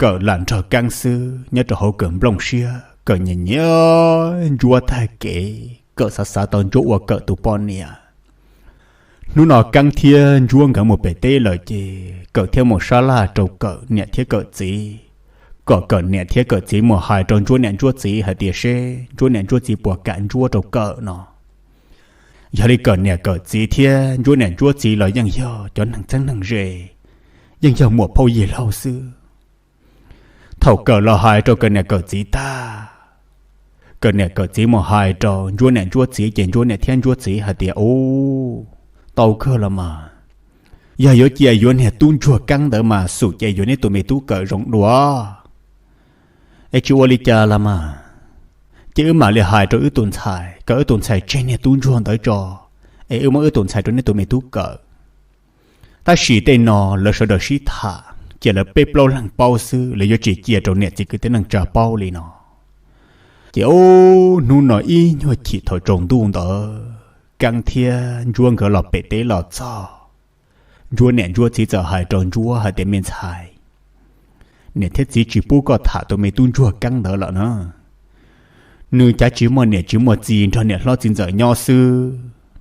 Kawm lam nrog Keeb xwb, nyob rau hauv Kawm nplooj siab, Kawm nyiam nyiam Ntsuab tag kev, Kawm xav xav tau Ntsuab ua Kawm tus poj niam. Hnub no Keeb thiab Ntsuab nkawd mus pem teb lawm ces Kawm thiaj mus sab laj rau Kawm niam thiab Kawm txiv, kom Kawm niam thiab Kawm txiv mus hais rau Ntsuab niam Ntsuab txiv hais tias seb Ntsuab niam Ntsuab txiv puas kam Ntsuab rau Kawm no. Yog li Kawm niam Kawm txiv thiab Ntsuab niam Ntsuab txiv los yeej yog cov neeg txheeb neeg ze, yeej yog muam phauj yig laug xwb. Thaum Kawm los hais rau Kawm niam Kawm txiv tag, Kawm niam Kawm txiv mus hais rau Ntsuab niam Ntsuab txiv ces Ntsuab niam thiab Ntsuab txiv hais tias, Ub, tau kawg los mas, yog yuav cia yuav niag tub ntsuag Keeb ntawd mas xum cia yuav neb tus me tub Kawm zoo dua. Es tsis ua li cas los mas, ces wb mam li hais rau wb tus ntxhais kom wb tus ntxhais tseg niag tub ntsuag ntawd tso, es wb muab wb tus ntxhais rau neb tus me tub Kawm. Tab sis tej no lawv sawv daws sib tham ces lawv peb plaub leeg paub xwb, lawv yuav tsis cia rau niam txiv kwv tij neej tsa paub li no. Ces ub, hnub no ib nyuag chim thaum tsaus ntuj ntawd Keeb thiab Ntsuab nkawd los pem teb los txog, Ntsuab niam Ntsuab txiv txawm hais rau Ntsuab hais tias, Me ntxhais, niam thiab txiv tsis pub koj tham tus me tub ntsuag Keeb ntawd lawm na. Nws cav tsis muaj niam tsis muaj txiv nrog niam hlob txiv ntxawm nyob xwb,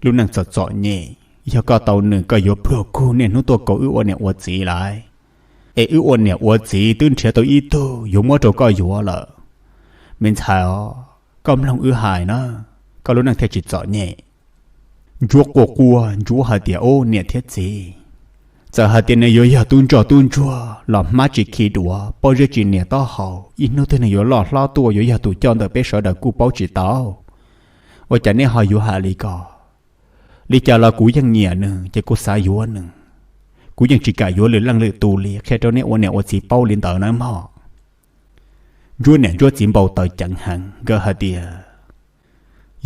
lub neej txom txom nyem, yog koj tau nws koj yuav pluag kug niaj hnub tuaj kaus wb ua niam ua txiv lawm. Es wb ua niam ua txiv twb nrhiav tau ib tug yuav muab rau koj yuav lawm. Me ntxhais os, koj mloog wb hais na, koj lub neej thiaj tsis txom nyem. Ntsuab quaj quaj, Ntsuab hais tias, Ub, niam thiab txiv, Txawm hais tias nws yuav yog tub ntsoj tub ntsuag los hmab tsis khi duav, pob zeb tsis nias taub hau, ib hnub twg nws yuav loj hlob tuaj yuav yog tus coj ntawm peb sawv daws kuj paub tsis tau. Ua cas nej ho yuav hais li ko? Li cas los kuv yeej nyiam nws ces kuv xav yuav nws. Kuv yeej tsis kam yuav lwm leej lwm tus li, qhia rau nej ua niam ua txiv paub li ntawd nawb mog. Ntsuab niam ntsuab txiv npau taws ceev heev, nkawd hais tias,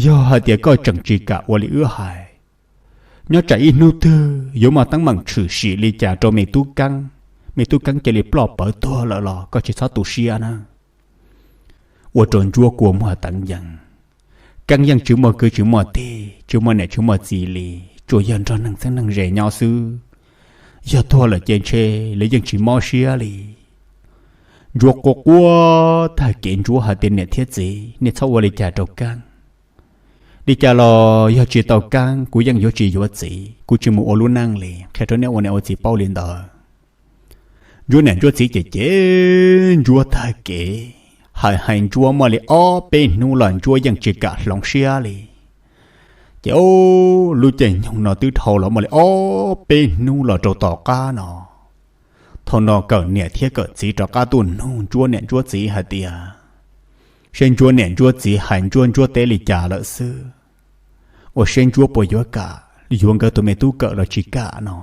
yog hais tias koj tseem tsis kam ua li wb hais, nyob tsam ib hnub twg yuav muaj teeb meem tshwm sim li cas rau me tub Keeb, me tub Keeb cia li ploj pawv tuag lawm los koj tsis txhob tu siab na. Ua rau Ntsuab kua muag teev yees. Keeb yeej tsis muaj kwv tsis muaj tij, tsis muaj niam tsis muaj txiv li, tsuas yog nrog neeg txheeb neeg ze nyob xwb. Yog tuag lawm ces ntshe lawv yeej tsis mob siab li. Ntsuab quaj quaj tag kev, Ntsuab hais tias, niam thiab txiv, nej txhob ua li cas rau Keeb. Li cas los yog tsis tau Keeb kuv yeej yuav tsis yuav txiv, kuv tsis mus ua lub neej li, qhia rau nej ua niam ua txiv paub li ntawd. Ntsuab niam ntsuab txiv ces ces Ntsuab tag kev, hais hais Ntsuab muaj li ob peb hnub los Ntsuab yeej tsis kam hloov siab li. Ces lub caij nyoog no twb dhau los muaj li ob peb hnub los rau tom qab no. Thaum no Kawm niam thiab Kawm txiv rov qab tuaj nug Ntsuab niam ntsuab txiv hais tias, seb Ntsuab niam ntsuab txiv hais Ntsuab ntsuab teb li cas lawm xwb, ua seb Ntsuab puas yuav kam yuav nkawd tus me tub Kawm los tsis kam no.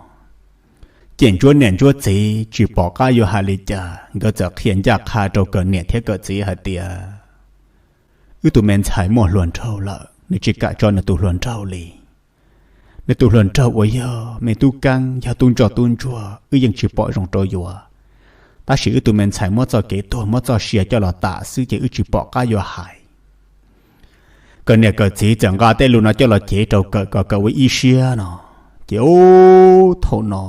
Ces Ntsuab niam ntsuab txiv tsis pom qab yuav hais li cas, nkawd txawm qhia ncaj qha rau Kawm niam thiab Kawm txiv hais tias, wb tus me ntxhais muaj hluas nraug lawm, nws tsis kam tso nws tus hluas nraug li. Nws tus hluas nraug uas yog me tub Keeb yog tub ntsoj tub ntsuag, wb yeej tsis pom zoo rau yuav. Tab sis wb tus me ntxhais muab txoj kev tuag muab txoj sia coj los tam xwb ces wb tsis pom qab yuav hais. Kawm niam Kawm txiv txawm nqa tej lus no coj los cev rau Kawm kom Kawm ua ib siab no. Ces ub thaum no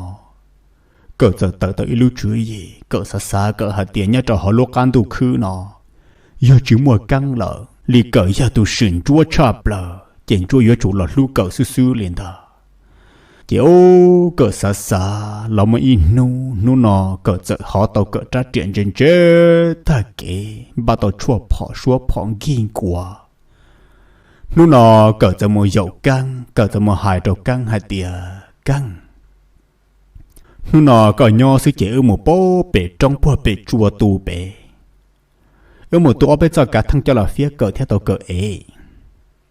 Kawm txawm tawm tau ib lub tswv yim, Kawm xav xav Kawm hais tias nyob rau hauv lub qab ntuj khwb no, yog tsis muaj Keeb lawm li Kawm yog tus swm Ntsuab tshaj plaws ces Ntsuab yuav tsum los hlub Kawm xwb xwb li ntag. Ces ub Kawm xav xav los muaj ib hnub, hnub no Kawm txawm hov tau Kawm rab riam ntse ntse tag kev, npaj tau tshuaj phom suab phom nkig nkuav. Hnub no Kawm txawm mus yaum Keeb, Kawm txawm mus hais rau Keeb hais tias, Keeb, hnub no koj nyob xwb ces wb mus puag pem roob puag pem tsua tu pem, wb mus tu ob peb txoj kav theej coj los fiab Kawm thiab tau Kawm ev.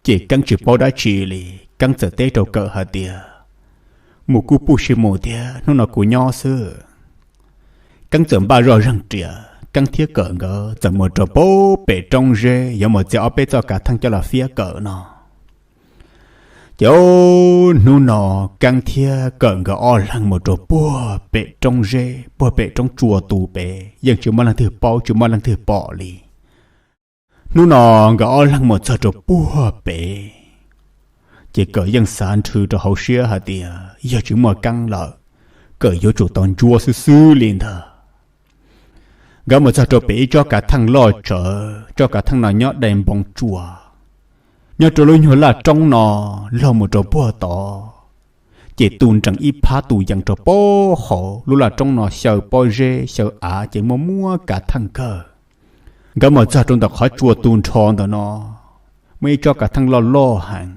Ces Keeb tsis paub dab tsi li, Keeb txawm teb rau Kawm hais tias, mus kuj puj sis mus thiab, hnub no kuv nyob xwb. Keeb txawm npaj zoj zeeg riam, Keeb thiab Kawm nkawd txawm mus rau puag pem roob zeb yuav mus txiav ob peb txoj kav theej coj los fiab Kawm no. Ces hnub no Keeb thiab Kawm nkawd ob leeg mus rau puag pem roob zeb puag pem roob tsua tu pem, yeej tsis muaj leej twg paub tsis muaj leej twg pom li. Hnub no nkawd ob leeg mus txog rau puag pem, ces Kawm yeej xav nrhw rau hauv siab hais tias yog tsis muaj Keeb lawm, Kawm yuav tsum tau Ntsuab xwb xwb li ntag. Nkawd mus txog rau pem ib tsob kav theej loj tsawv, tsob kav theej no nyob dai npoo tsua. Nyob rau lub nyuag laj roob no log mus rau puag tod, ces tu nrees ib phab tu yees rau puag hauv lub laj roob no xyaw pob zeb xyaw av ces muaj muab kav theej kawg. Nkawd mus txog rau ntawm qhov tsua tu nrho ntawm no, muaj ib tsob kav theej loj loj heev.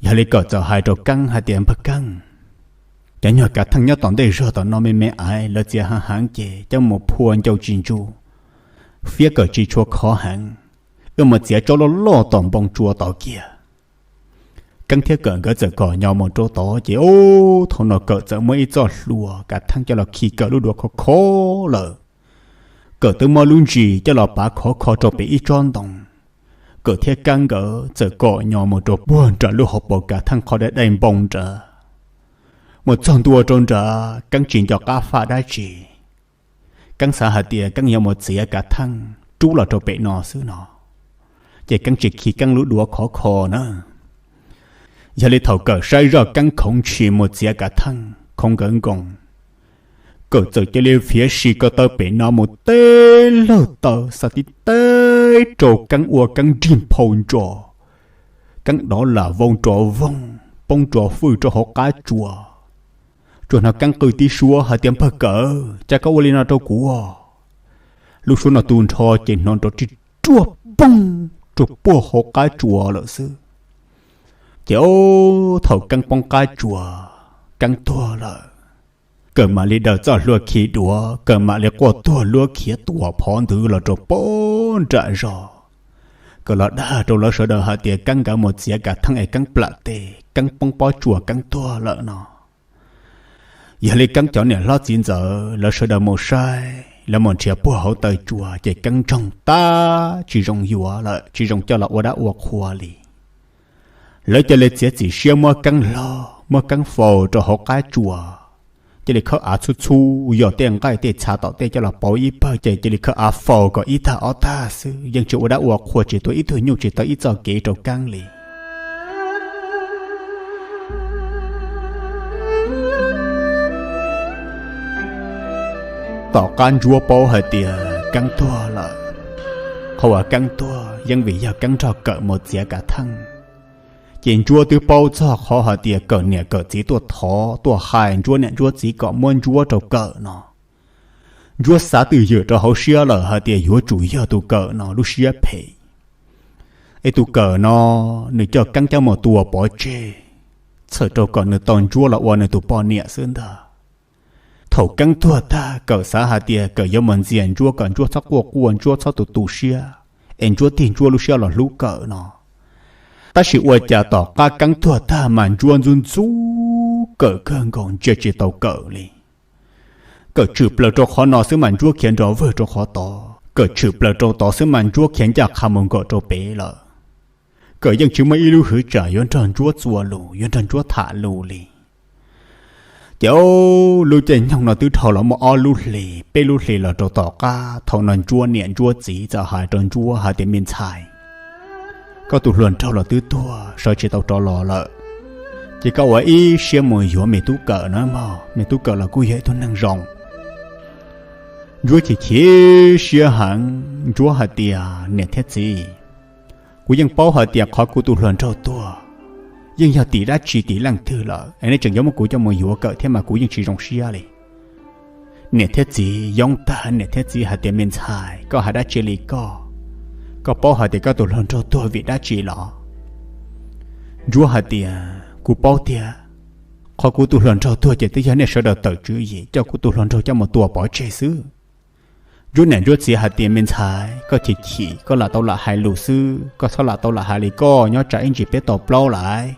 Yog li Kawm txawm hais rau Keeb hais tias, npawg Keeb, cov nyuag kav theej nyob tom ntej zog tom no me me aiv lawv txiav heev heev ces coj mus phua ncau tsis ntsu, fiab Kawm tsis tshua khov heev, wb mus txiav tsob loj loj tom npoo tsua tod kiag. Keeb thiab Kawm nkawd txawm kom nyo mus rau tod ces ub thaum no Kawm txawm muab ib txoj hlua kav theej coj los khi Kawm lub duav khov kho lawm. Kawm twb muab lub ntsis coj los pav khov kho rau pem ib tsob ntoo. Kawm thiab Keeb nkawd txawm kom nyo mus rau puag nram lub hauv paus kav theej qhov dai dai npoo nrad. Mus txog ntua rau nrad Keeb tsis nco qab faj dab tsi. Keeb xav hais tias Keeb yuav mus txiav kav theej rub los rau pem no xwb no, ces Keeb tsis khi Keeb lub duav khov kho na. Yog li thaum Kawm saib zoj Keeb khoov ntshis mus txiav kav theej khoov nkawd nkoos, Kawm txawm cia li fiav si ko taw pem no mus teb lawg taw xa tib teb rau Keeb ua Keeb nrig nphau ntsos. Keeb dov lam vau nrov voog poob nrov fwj rau hauv qab tsua. Tsuas hnov Keeb qw tib suab hais tias, npawg Kawm, cas koj ua li no rau kuv? Lub suab no tu nrho ces hnov nrov rig ruaj poog rau puag hauv qab tsua lawm xwb. Ces ub thaum Keeb poob qab tsua, Keeb tuag lawm. Kawm mam li daws txoj hlua khi duav, Kawm mam li quaj tuag luab khiav tua phov ntwg los rau pem nram zos. Kawm los dag rau lawv sawv daws hais tias Keeb nkawd mus txiav kav theej es Keeb plam tes, Keeb poob pob tsuas, Keeb tuag lawm no. Yog li Keeb cov niam hlob txiv ntxawm lawv sawv daws mus saib, lawv mus nrhiav puag hauv taw tsua ces Keeb ntsoog tag tsis zoo yuav lawm, tsis zoo coj los ua dab ua qhua li. Lawv cia li txiav txim siab muab Keeb hlob, muab Keeb faus rau hauv qab tsua, cia li khawb av txhub txhub, yog tej nqaij tej txha tom tej coj los pauv ib pawg ces cia li khawb av faus kom ib tag ob tag xwb, yeej tsis ua dab ua qhua, tsis tua ib tug nyuj, tsis taw ib txoj kev rau Keeb li. Tom qab Ntsuab paub hais tias Keeb tuag lawm, qhov uas Keeb tuag yeej vim yog Keeb nrog Kawm mus txiav kav theej, ces Ntsuab twb paub txog qhov hais tias Kawm niam Kawm txiv tuaj thov tuaj hais Ntsuab niam Ntsuab txiv kom muab Ntsuab rau Kawm no. Ntsuab xav twj ywm rau hauv siab lawm hais tias yuav tsum yog tus Kawm no lub siab phem, es tus Kawm no nws coj Keeb coj mus tua pov tseg, txhawm rau kom nws tau Ntsuab los ua nws tus poj niam xwb ntag. Thaum Keeb tuag tag, Kawm xav hais tias Kawm yuav mus ntxias Ntsuab kom Ntsuab txhob quaj quaj, Ntsuab txhob tu tu siab, es Ntsuab tig Ntsuab lub siab los hlub Kawm no. Tab sis ua cas tom qab Keeb tuag tag mas Ntsuab ntxub ntxub Kawm kawg nkaus, ntsia tsis tau Kawm li. Kawm tshwm plaws rau qhov no xwb mas Ntsuab khiav nrov vwg rau qhov tod, Kawm tshwm plaws rau tod xwb mas Ntsuab khiav ncaj qha mus nkaum rau pem lawm. Kawm yeej tsis muaj ib lub hwv tsam yuav nrog Ntsuab txuas lus, yuav nrog Ntsuab tham lus li. Ces lub caij nyoog no twb dhau los muaj ob lub hlis peb lub hlis los rau tom qab, thaum no Ntsuab niam Ntsuab txiv txawm hais rau Ntsuab hais tias, me ntxhais, koj tus hluas nraug los twb tuag, sawv tsis tau rov los lawm, ces koj ua ib siab mus yuav me tub Kawm na mog, me tub Kawm los kuj yog ib tug neeg zoo. Ntsuab chim chim siab heev, Ntsuab hais tias, niam thiab txiv, kuv yeej paub hais tias qhov kuv tus hluas nraug tuag yeej yog tim dab tsi tim leej twg lawm es nej tseem yuav muab kuv coj mus yuav Kawm thiab mas kuv yeej tsis zoo siab li. Niam thiab txiv yoob tag, niam thiab txiv hais tias, me ntxhais, koj hais dab tsi li koj? Koj paub hais tias koj tus hluas nraug tuag vim dab tsi los? Ntsuab hais tias, kuv paub tiag, qhov kuv tus hluas nraug tuag ces twb yog nej sawv daws tawm tswv yim coj kuv tus hluas nraug coj mus tua pov tseg xwb. Ntsuab niam Ntsuab txiv hais tias, me ntxhais, koj chim chim, koj lam tau lam hais lus xwb, koj txhob lam tau lam hais li koj, nyob tsam ib ntsis peb tau plaub lawm.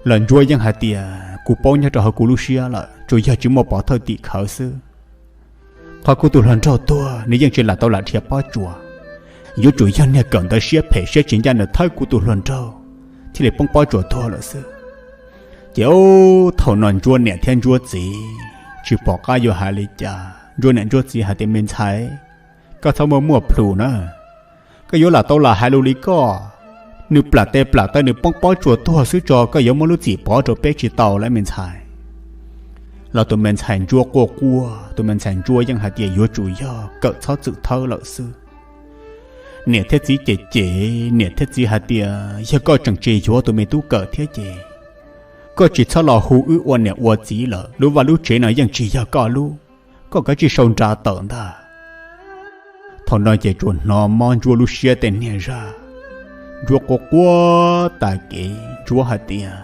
Los Ntsuab yeej hais tias, kuv paub nyob rau hauv kuv lub siab lawm, tsuas yog tsis muaj pov thawj tim khawv xwb. Qhov kuv tus hluas nraug tuag nws yeej tsis lam tau lam dhia pob tsuas, yuav tsum yog niag Kawm ntawd siab phem siab tsis ncaj nws thawb kuv tus hluas nraug thiaj li poob pob tsuas tuag lawm xwb. Ces thaum no Ntsuab niam thiab Ntsuab txiv tsis pom qab yuav hais li cas. Ntsuab niam Ntsuab txiv hais tias, me ntxhais, koj txhob muaj muaj plhus na, koj yuav lam tau lam hais lus li koj, nws plam tes plam taw nws poob pob tsuas tuag xwb tso, koj yuav muab lub txim pov rau peb tsis tau lawm me ntxhais. Los tus me ntxhais Ntsuab quaj quaj, tus me ntxhais Ntsuab yeej hais tias yuav tsum yog Kawm txhob txwm thawb lawm xwb. Niam thiab txiv cem cem, niam thiab txiv hais tias, yog koj tseem tsis yuav tus me tub Kawm thiab ces koj tsis txhob los hu wb ua niam ua txiv lawm, lub vaj lub tsev no yeej tsis yog koj lub, koj kav tsij sau nra tawm ntag. Thaum no ces tsuas hnov mob Ntsuab lub siab tej niag zaj. Ntsuab quaj quaj tas kev, Ntsuab hais tias,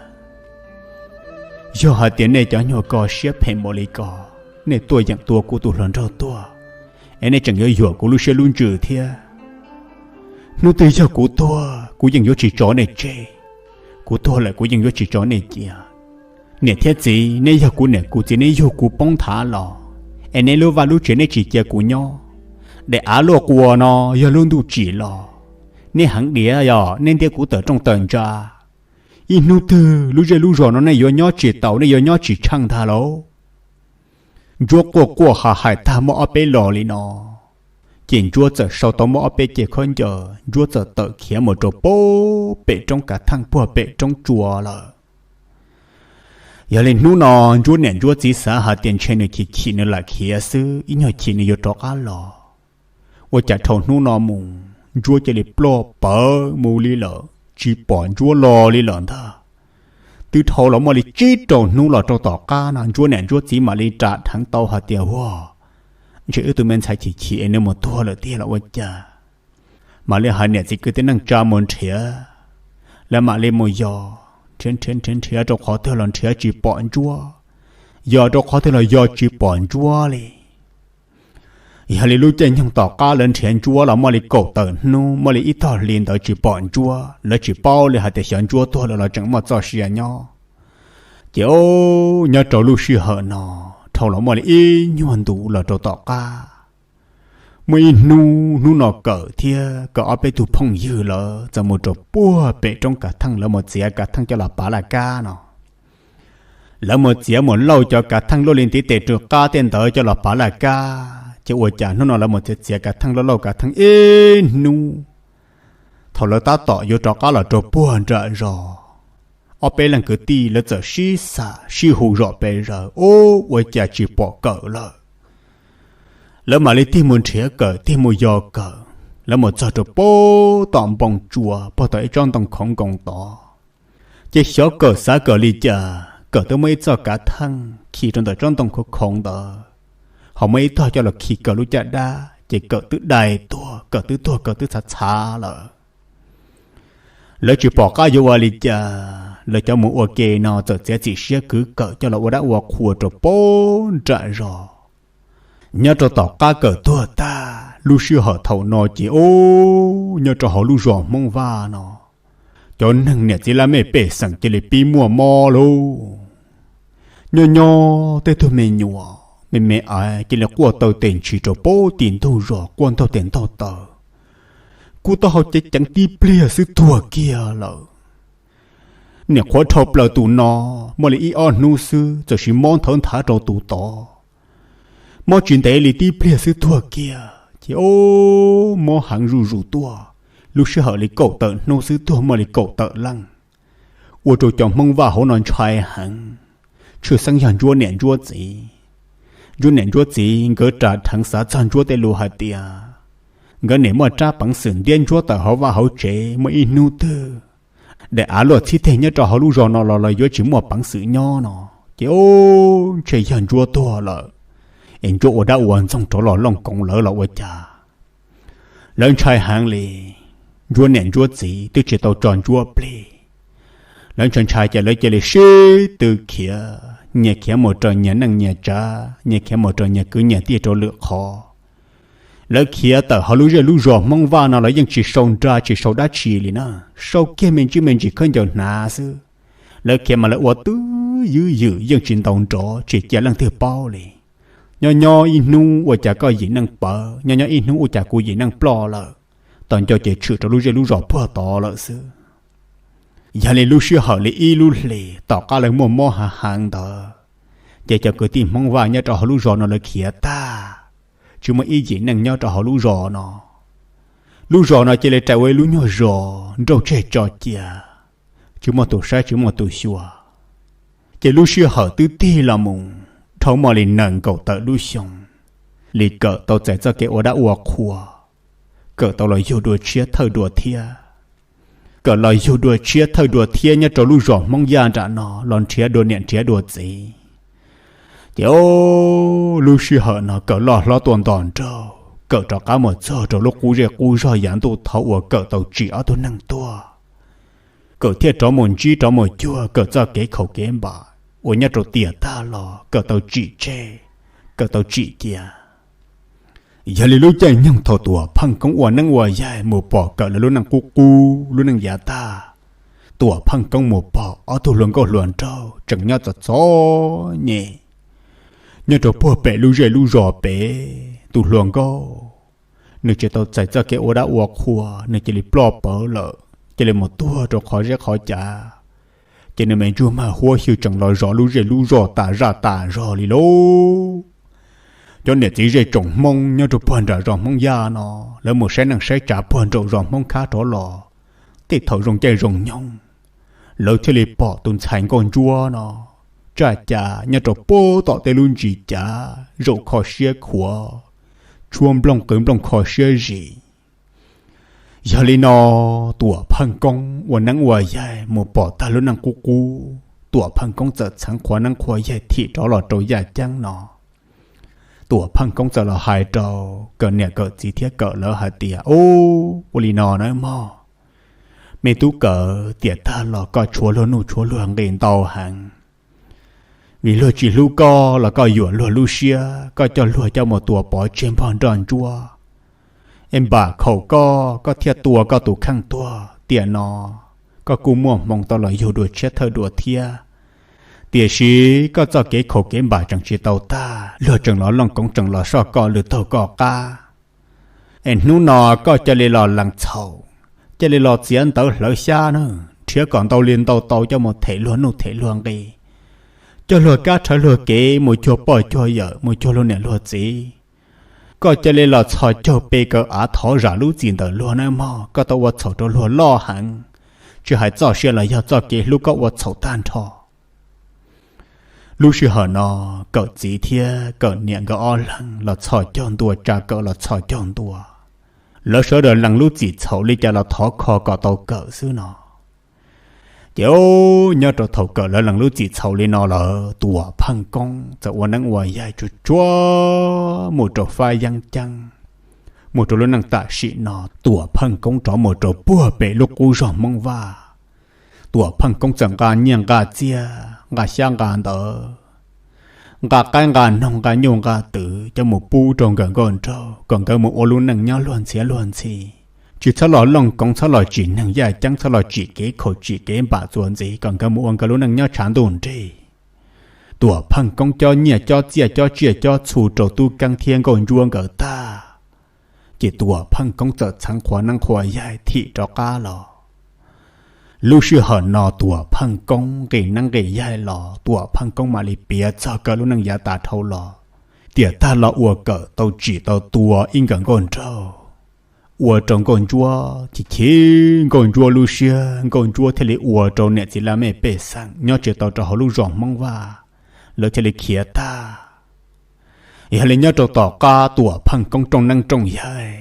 yog hais tias nej cov nyuag ko siab phem npaum li ko, nej tuaj yeem tua kuv tus hluas nraug tuag, es nej tseem yuav yuam kuv lub siab lub ntsws thiab. Hnub twg yog kuv tuag kuv yeej yuav tsis tso nej tseg, kuv tuag lawm kuv yeej yuav tsis tso nej cia. Niam thiab txiv, neb yog kuv niam kuv txiv, neb yug kuv poob nthav los, es neb lub vaj lub tsev neb tsis cia kuv nyob. Daim av luaj quas no yog lub ntuj tsim los, neb heev diav os, neb ntiab kuv tawm rooj tawm ntsa. Ib hnub twg lub zej lub zos no nej yuav nyob tsis taus, nej yuav nyob tsis tsheej ntag lauj. Ntsuab quaj quaj ha hais tag muaj ob peb los li no, ces Ntsuab txawm sau tau muaj ob peb ce khaub ncaws, Ntsuab txawm tawm khiav mus rau pem roob kav theej puag pem roob tsua lawm. Yog li hnub no Ntsuab niam Ntsuab txiv xav hais tias ntshe nws chim chim nws lam khiav xwb, ib nyuag chim nws yuav rov qab los. Ua cas dhau hnub no mus Ntsuab cia li ploj pawv mus li lawm, tsis pom Ntsuab los li lawm ntag. Twb dhau los muaj li tsib rau hnub los rau tom qab no Ntsuab niam Ntsuab txiv mam li ras dheev tau hais tias, ua, ntshe wb tus me ntxhais chim chim es nws mus tuag lawm tiag los ua cas. Mam li hais niam txiv kwv tij neej tsa mus nrhiav. Lawv mam li mus yos, nrhiav nrhiav nrhiav nrhiav rau qhov twg los nrhiav tsis pom Ntsuab. yog rau qhov twg los yog tsis pom Ntsuab li. Yog li lub caij nyoog tom qab lawv nrhiav Ntsuab los muaj li kaum tawm hnub, muaj li ib tog hli ntawd tsis pom Ntsuab, lawv tsis paub li hais tias xyov Ntsuab tuag lawm los tseem muaj txoj sia nyob. Ces o, nyob rau lub sij hawm no, dhau los muaj li ib nyuag ntus los rau tom qab, muaj ib hnub, hnub no Kawm thiab Kawm ob peb tug phooj ywg lawv txawm mus rau puag pem roob Kav Theej, lawv mus txiav Kav Theej coj los pav laj kab no. Lawv mus txiav mus lauj cov Kav Theej luaj li ntiv tes rwg qab tej ntawd coj los pav laj kab, ces ua cas hnub no lawv mus txiav txiav Kav Theej, lauj lauj Kav Theej ib hnub, thaum lawv tab tom yuav rov qab los rau puag nram zos, ob peb leeg kwv tij lawv txawm sib xam sib hu zom pes zaws, ub, ua cas tsis pom Kawm lawm. Lawv mam li tig mus nrhiav Kawm, tig mus yos Kawm, lawv mus txog rau puag tom npoo tsua, puag tom ib tsob ntoo khoov nkoos tod. Ces xyov Kawm xav Kawm li cas, Kawm twb muab ib txoj Kav Theej khi rau ntawm tsob ntoo khoov khoov ntawd, ho muab ib tog coj los khi Kawm lub caj dab, ces Kawm twb dai tuag, Kawm twb tuag, Kawm twb txhav txhav lawm. Lawv tsis pom qab yuav ua li cas, lawv cov mus ua ke no txawm txiav txim siab kwv Kawm coj los ua dab ua qhua rau puag nram zos. Nyob rau tom qab Kawm tuag tag, lub sij hawm thaum no ces ub, nyob rau hauv lub zos Hmoob Vaj no, cov neeg niam txiv laj mej pej xeem cia li pib muaj mob lauj. Nyob nyob tej tug me nyuam me me ais cia li quaj taw tes ntshis rau puag tim ntug zos, quaj ntaug tes ntaug taw, kub taub hau ceev ceev tib pliag xwb tuag kiag lawm. Niam qhuav dhau plaws tus no, muaj li ib ob hnub xwb txawm sis mob nthawv nthav rau tus tod. Mob tsis ntev li tib pliag xwb tuag kiag, ces ub, mob heev zuj zus tuaj. Lub sij hawm li kaum tawm hnub xwb tuag muaj li kaum tawm leej, ua rau cov Hmoob Vaj hauv no ntshai heev. Tshwj xeeb yog Ntsuab niam Ntsuab txiv. Ntsuab niam Ntsuab txiv nkawd ras dheev xav txog Ntsuab tej lus hais tias nkawd niam muaj rab peev xwm ntiab Ntsuab tawm hauv vaj hauv tsev, muaj ib hnub twg daim av luaj txhib teg nyob rau hauv lub zos no los los yuav tsis muaj peev xwm nyob no. Ces ub, ntshe yog Ntsuab tuag lawm, es Ntsuab ua dab ua ntxoog rov los looj koov lawv los ua cas. Lawv ntshai heev li. Ntsuab niam Ntsuab txiv twb tsis tau tso Ntsuab plig. Lawv ntshai ntshai ces lawv cia li sib tw khiav, nyias khiav mus raws nyias neej nyias tsav, nyias khiav mus raws nyias kwv nyias tij rau lwm qhov. Lawv khiav tawm hauv lub zej lub zos Hmoob Vaj no los yeej tsis sau nra tsis sau dab tsi li na, sau kiag me ntsis me ntsis khaub ncaws hnav xwb. Lawv khiav mas lawv ua twb ywb ywm, yeej tsis ntaus nrov, tsis cia leej twg paub li. Nyob nyob ib hnub ua cas koj yim neej pawv, nyob nyob ib hnub ua cas kuv yim neej ploj lawm. Tos nco ces tshwm rau lub zej lub zos puag tod lawm xwb. Yog li lub sij hawm li ib lub hlis tom qab lawv muaj mob hav heev ntawd, ces cov kwv tij Hmoob Vaj nyob rau hauv lub zos no lawv khiav tag, tsis muaj ib yim neej nyob rau hauv lub zos no. Lub zos no cia li rais ua ib lub nyuag zos nrauj tseg tso cia, tsis muaj tus saib tsis muaj tus xyuas. Ces lub sij hawm twb tig los mus dhau muaj li nees nkaum tawm lub xyoo li Kawm tau txais txoj kev ua dab ua qhua, Kawm tau los yug dua tshiab thawj dua thiab. Kawm los yug dua tshiab thawj dua thiab nyob rau lub zos Hmoob Yaj nram no los nrhiav dua niam nrhiav dua txiv. Ces o, lub sij hawm no Kawm loj hlob tuaj nto nraug, Kawm rov qab mus txog rau lub qub zej qub zog yav ntuj thaud uas Kawm tau tsim ob tug neeg tuag. Kawm thiaj rov mus ntsib rov mus cuag Kawm txoj kev khaum kev npam uas nyob rau tiam tag los Kawm tau tsim tseg, Kawm tau tsim cia. Yog li lub caij nyoog thaum Tuam Pheej Koob ua neeb ua yaig mus pom Kawm lawv lub neej qub qub lub neej yav tag, Tuam Pheej Koob mus pom ob tug hluas nkauj hluas nraug tseem nyob txom txom nyem nyob rau puag pem lub zej lub zos pem. Tus hluas nkauj nws tsis tau txais txoj kev ua dab ua qhua, nws cia li ploj pawv lawm, cia li mus tuag rau qhov zeb qhov cav. Ces nws me ntsuj mag huab xyw tseem los zov lub zej lub zos tas zaj tas zog li lauj. Cov niam txiv zej tsoom Hmoob nyob rau puag nram zos Hmoob Yaj no, lawv mus saib neej saib tsav puag nraum zos Hmoob Khab rov los, tej thaum zoo caij zoo nyoog, lawv thiaj li pom tus ntxhais nkauj ntsuab no tsaj ca nyob rau puag tom tej lub ntsis cav zaum kho siab khuav, tshuab nplooj qw nplooj kho siab zis. Yog li no, Tuam Pheej Koob ua neeb ua yaig mus pom tag lub neej qub qub, Tuam Pheej Koob txawm txheev qhua neeb qhua yaig thim rov los rau Yaj Ceeb no. Tuam Pheej Koob txawm los hais rau Kawm niam Kawm txiv thiab Kawm lawv hais tias, Ub, ua li no nawb mog, me tub Kawm, tiam tag los koj tshuav luag nuj tshuav luag nqi ntau heev. Vim luag tsis hlub koj los koj yuam luag lub siab, koj coj luag coj mus tua pov tseg npog nroj ntsuab, es npam khaum koj, koj thiaj tua koj tus kheej tuag. Tiam no koj kuj muaj hmoo tau los yug dua tshiab thawj dua thiab, tiam sis koj txoj kev khaum kev npam tseem tsis tau tag, luag tseem los looj koov tseem los soj koj lwm taug koj qab. Es hnub no koj cia li los lees txhaum, cia li los txiav ntawv hlawv xyab na, nrhiav kom ntau li ntau tau coj mus them luag nuj them luag nqi, coj luag kab rhawv luag kev mus cuag poj cuag yawm, mus cuag luag niam luag txiv. Koj cia li los txhos caug pe kaw av thov zam lub txim ntawm luag nawb mog, koj tau ua txhaum rau luag loj heev, tsis hais txoj sia los yog txoj kev hlub koj ua txhaum tag nrho. Lub sij hawm no, Kawm txiv thiab Kawm niam nkawd ob leeg los txhos caug ntua, tsa Kawm los txhos caug ntua. Lawv sawv daws lees lub txim txhaum li cas los thov kho kom tau Kawm xwb no. Ces nyob rau thaum Kawm lawv lees lub txim txhaum li no lawm, Tuam Pheej Koob txawm ua neeb ua yaig tsuag tsuag mus rau fab yeeb ceeb, mus rau lub neej tam sim no, Tuam Pheej Koob rov mus rau puag pem lub qub zog Hmoob Vaj. Tuam Pheej Koob txawm nqa nyiaj nqa txiaj, nqa xyab nqa ntawv, nqa qaib nqa noog, nqa nyuj nqa twm coj mus pub rau nkawm nkauj nraug kom nkawd mus ua lub neej nyob luag ntxhiav luag ntxhi, tsis txhob los looj koov, txhob los tsim neeg yaj ceeb, txhob los tsim kev khaum tsim kev npam txuas ntxiv, kom nkawd mus ua nkawd lub neej nyob tshav ntuj nrig. Tuam Pheej Koob cob nyiaj cob txiaj cob tsiaj cob txhu rau Tub Keeb thiab Nkauj Ntsuab nkawd tag, ces Tuam Pheej Koob txawm txheev qhua neeb qhua yaig thim rov qab los. Lub sij hawm no Tuam Pheej Koob nqis neeb nqis yaig los, Tuam Pheej Koob mam li piav txog Kawm lub neej yav tas dhau los, tiam tag los uas Kawm tau tsim tau tua ib nkawm nkauj nraug, ua rau Nkauj Ntsuab chim chim Nkauj Ntsuab lub siab, Nkauj Ntsuab thiaj li ua rau niam txiv laj mej pej xeem nyob tsis tau rau hauv lub zos Hmoob Vaj, lawv thiaj li khiav tag. Yog li nyob rau tom qab Tuam Pheej Koob rooj neeb rooj yaig,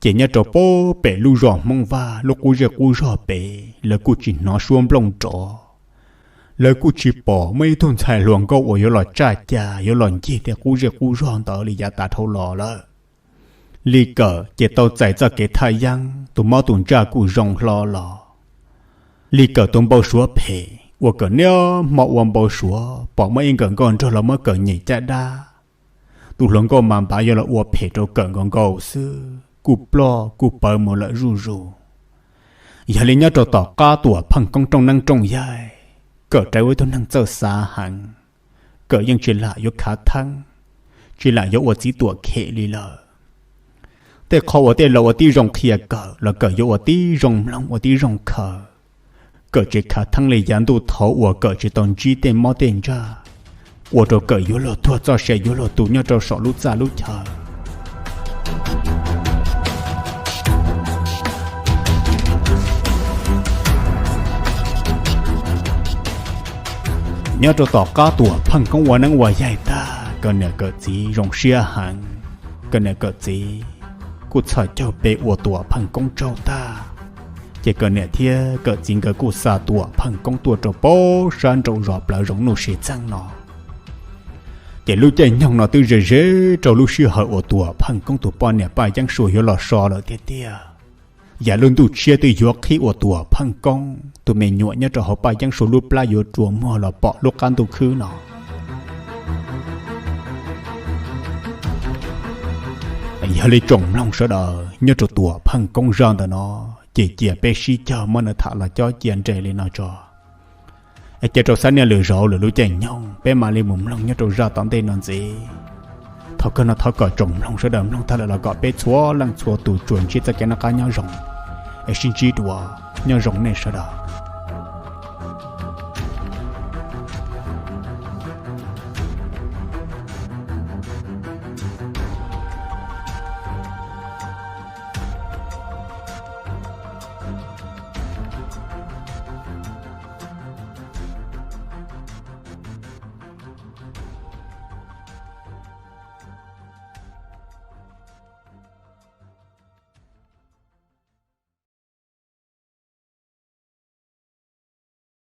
ces nyob rau puag pem lub zos Hmoob Vaj lub qub zej qub zog pem, lawv kuj tsis hnov suab nplooj rov, lawv kuj tsis pom muaj ib tug ntxhais hluas nkauj uas yuav los tsaj ca yuav los ncig tej qub zej qub zog ntawd li yav tas dhau los lawm. Li Kawm ces tau txais txoj kev thaj yeeb, tus mob tus ntsaj kuj zoo hlo los. Li Kawm tus npau suav phem uas Kawm niaj hmo ua npau suav pom muaj ib nkawm nkauj nraug los muab Kawm nyem caj dab. Tus hluas nkauj mas npav yuav los ua phem rau Kawm nkaus nkaus xwb, kuj ploj kuj pawv mus lawm zuj zus. Yog li nyob rau tom qab Tuam Pheej Koob rooj neeb rooj yaig, Kawm rais ua ib tug neeg txawj xav heev. Kawm yeej tsis lam yuav khav theeb, tsis lam yuav ua txiv tuam khem li lawm. Tej qho uas tej laus ua tib zoo qhia Kawm los Kawm yuav ua tib zoo mloog ua tib zoo khaws. Kawm tsis khav theeb li yav ntuj thaud uas Kawm tsis tau ntsib tej mob tej ntsaj, ua rau Kawm yuav luag tuag txoj sia yuav luag tu nyob rau saum lub txaj lub chaw. Nyob rau tom qab Tuam Pheej Koob ua neeb ua yaig tag, Kawm niam Kawm txiv zoo siab heev. Kawm niam Kawm txiv kuj txhos caug pe ua Tuam Pheej Koob tsaug tag, ces Kawm niam thiab Kawm txiv nkawd kuj xa Tuam Pheej Koob tuaj rau pem sab nraum zos plawv zoov nuj sis txeeg no. Ces lub caij nyoog no twb ze ze rau lub sij hawm uas Tuam Pheej Koob tus poj niam Paj Yeeb Suas yuav los so lawm tiag tiag. Yam lub ntuj tshiab twb yuav qhib uas Tuam Pheej Koob tus me nyuam nyob rau hauv Paj Yeeb Suas lub plab yuav rua muag los pom lub qab ntuj khwb no. Yog li tsoom mloog sawv daws, nyob rau Tuam Pheej Koob zaj ntawm no ces cia peb sib cog muab nws tham los cob cia nres li no tso. Es cia rau xab niaj lwm zaus lwm lub caij nyoog peb mam li mus mloog nyob rau zaj tom ntej no ntxiv. Thaum kawg no thov kom tsoom mloog sawv daws mloog tag lawm los kom peb txhua leej txhua tus tsuas ntsib txoj kev noj qab nyob zoo, es sib ntsib dua, nyob zoo nej sawv daws.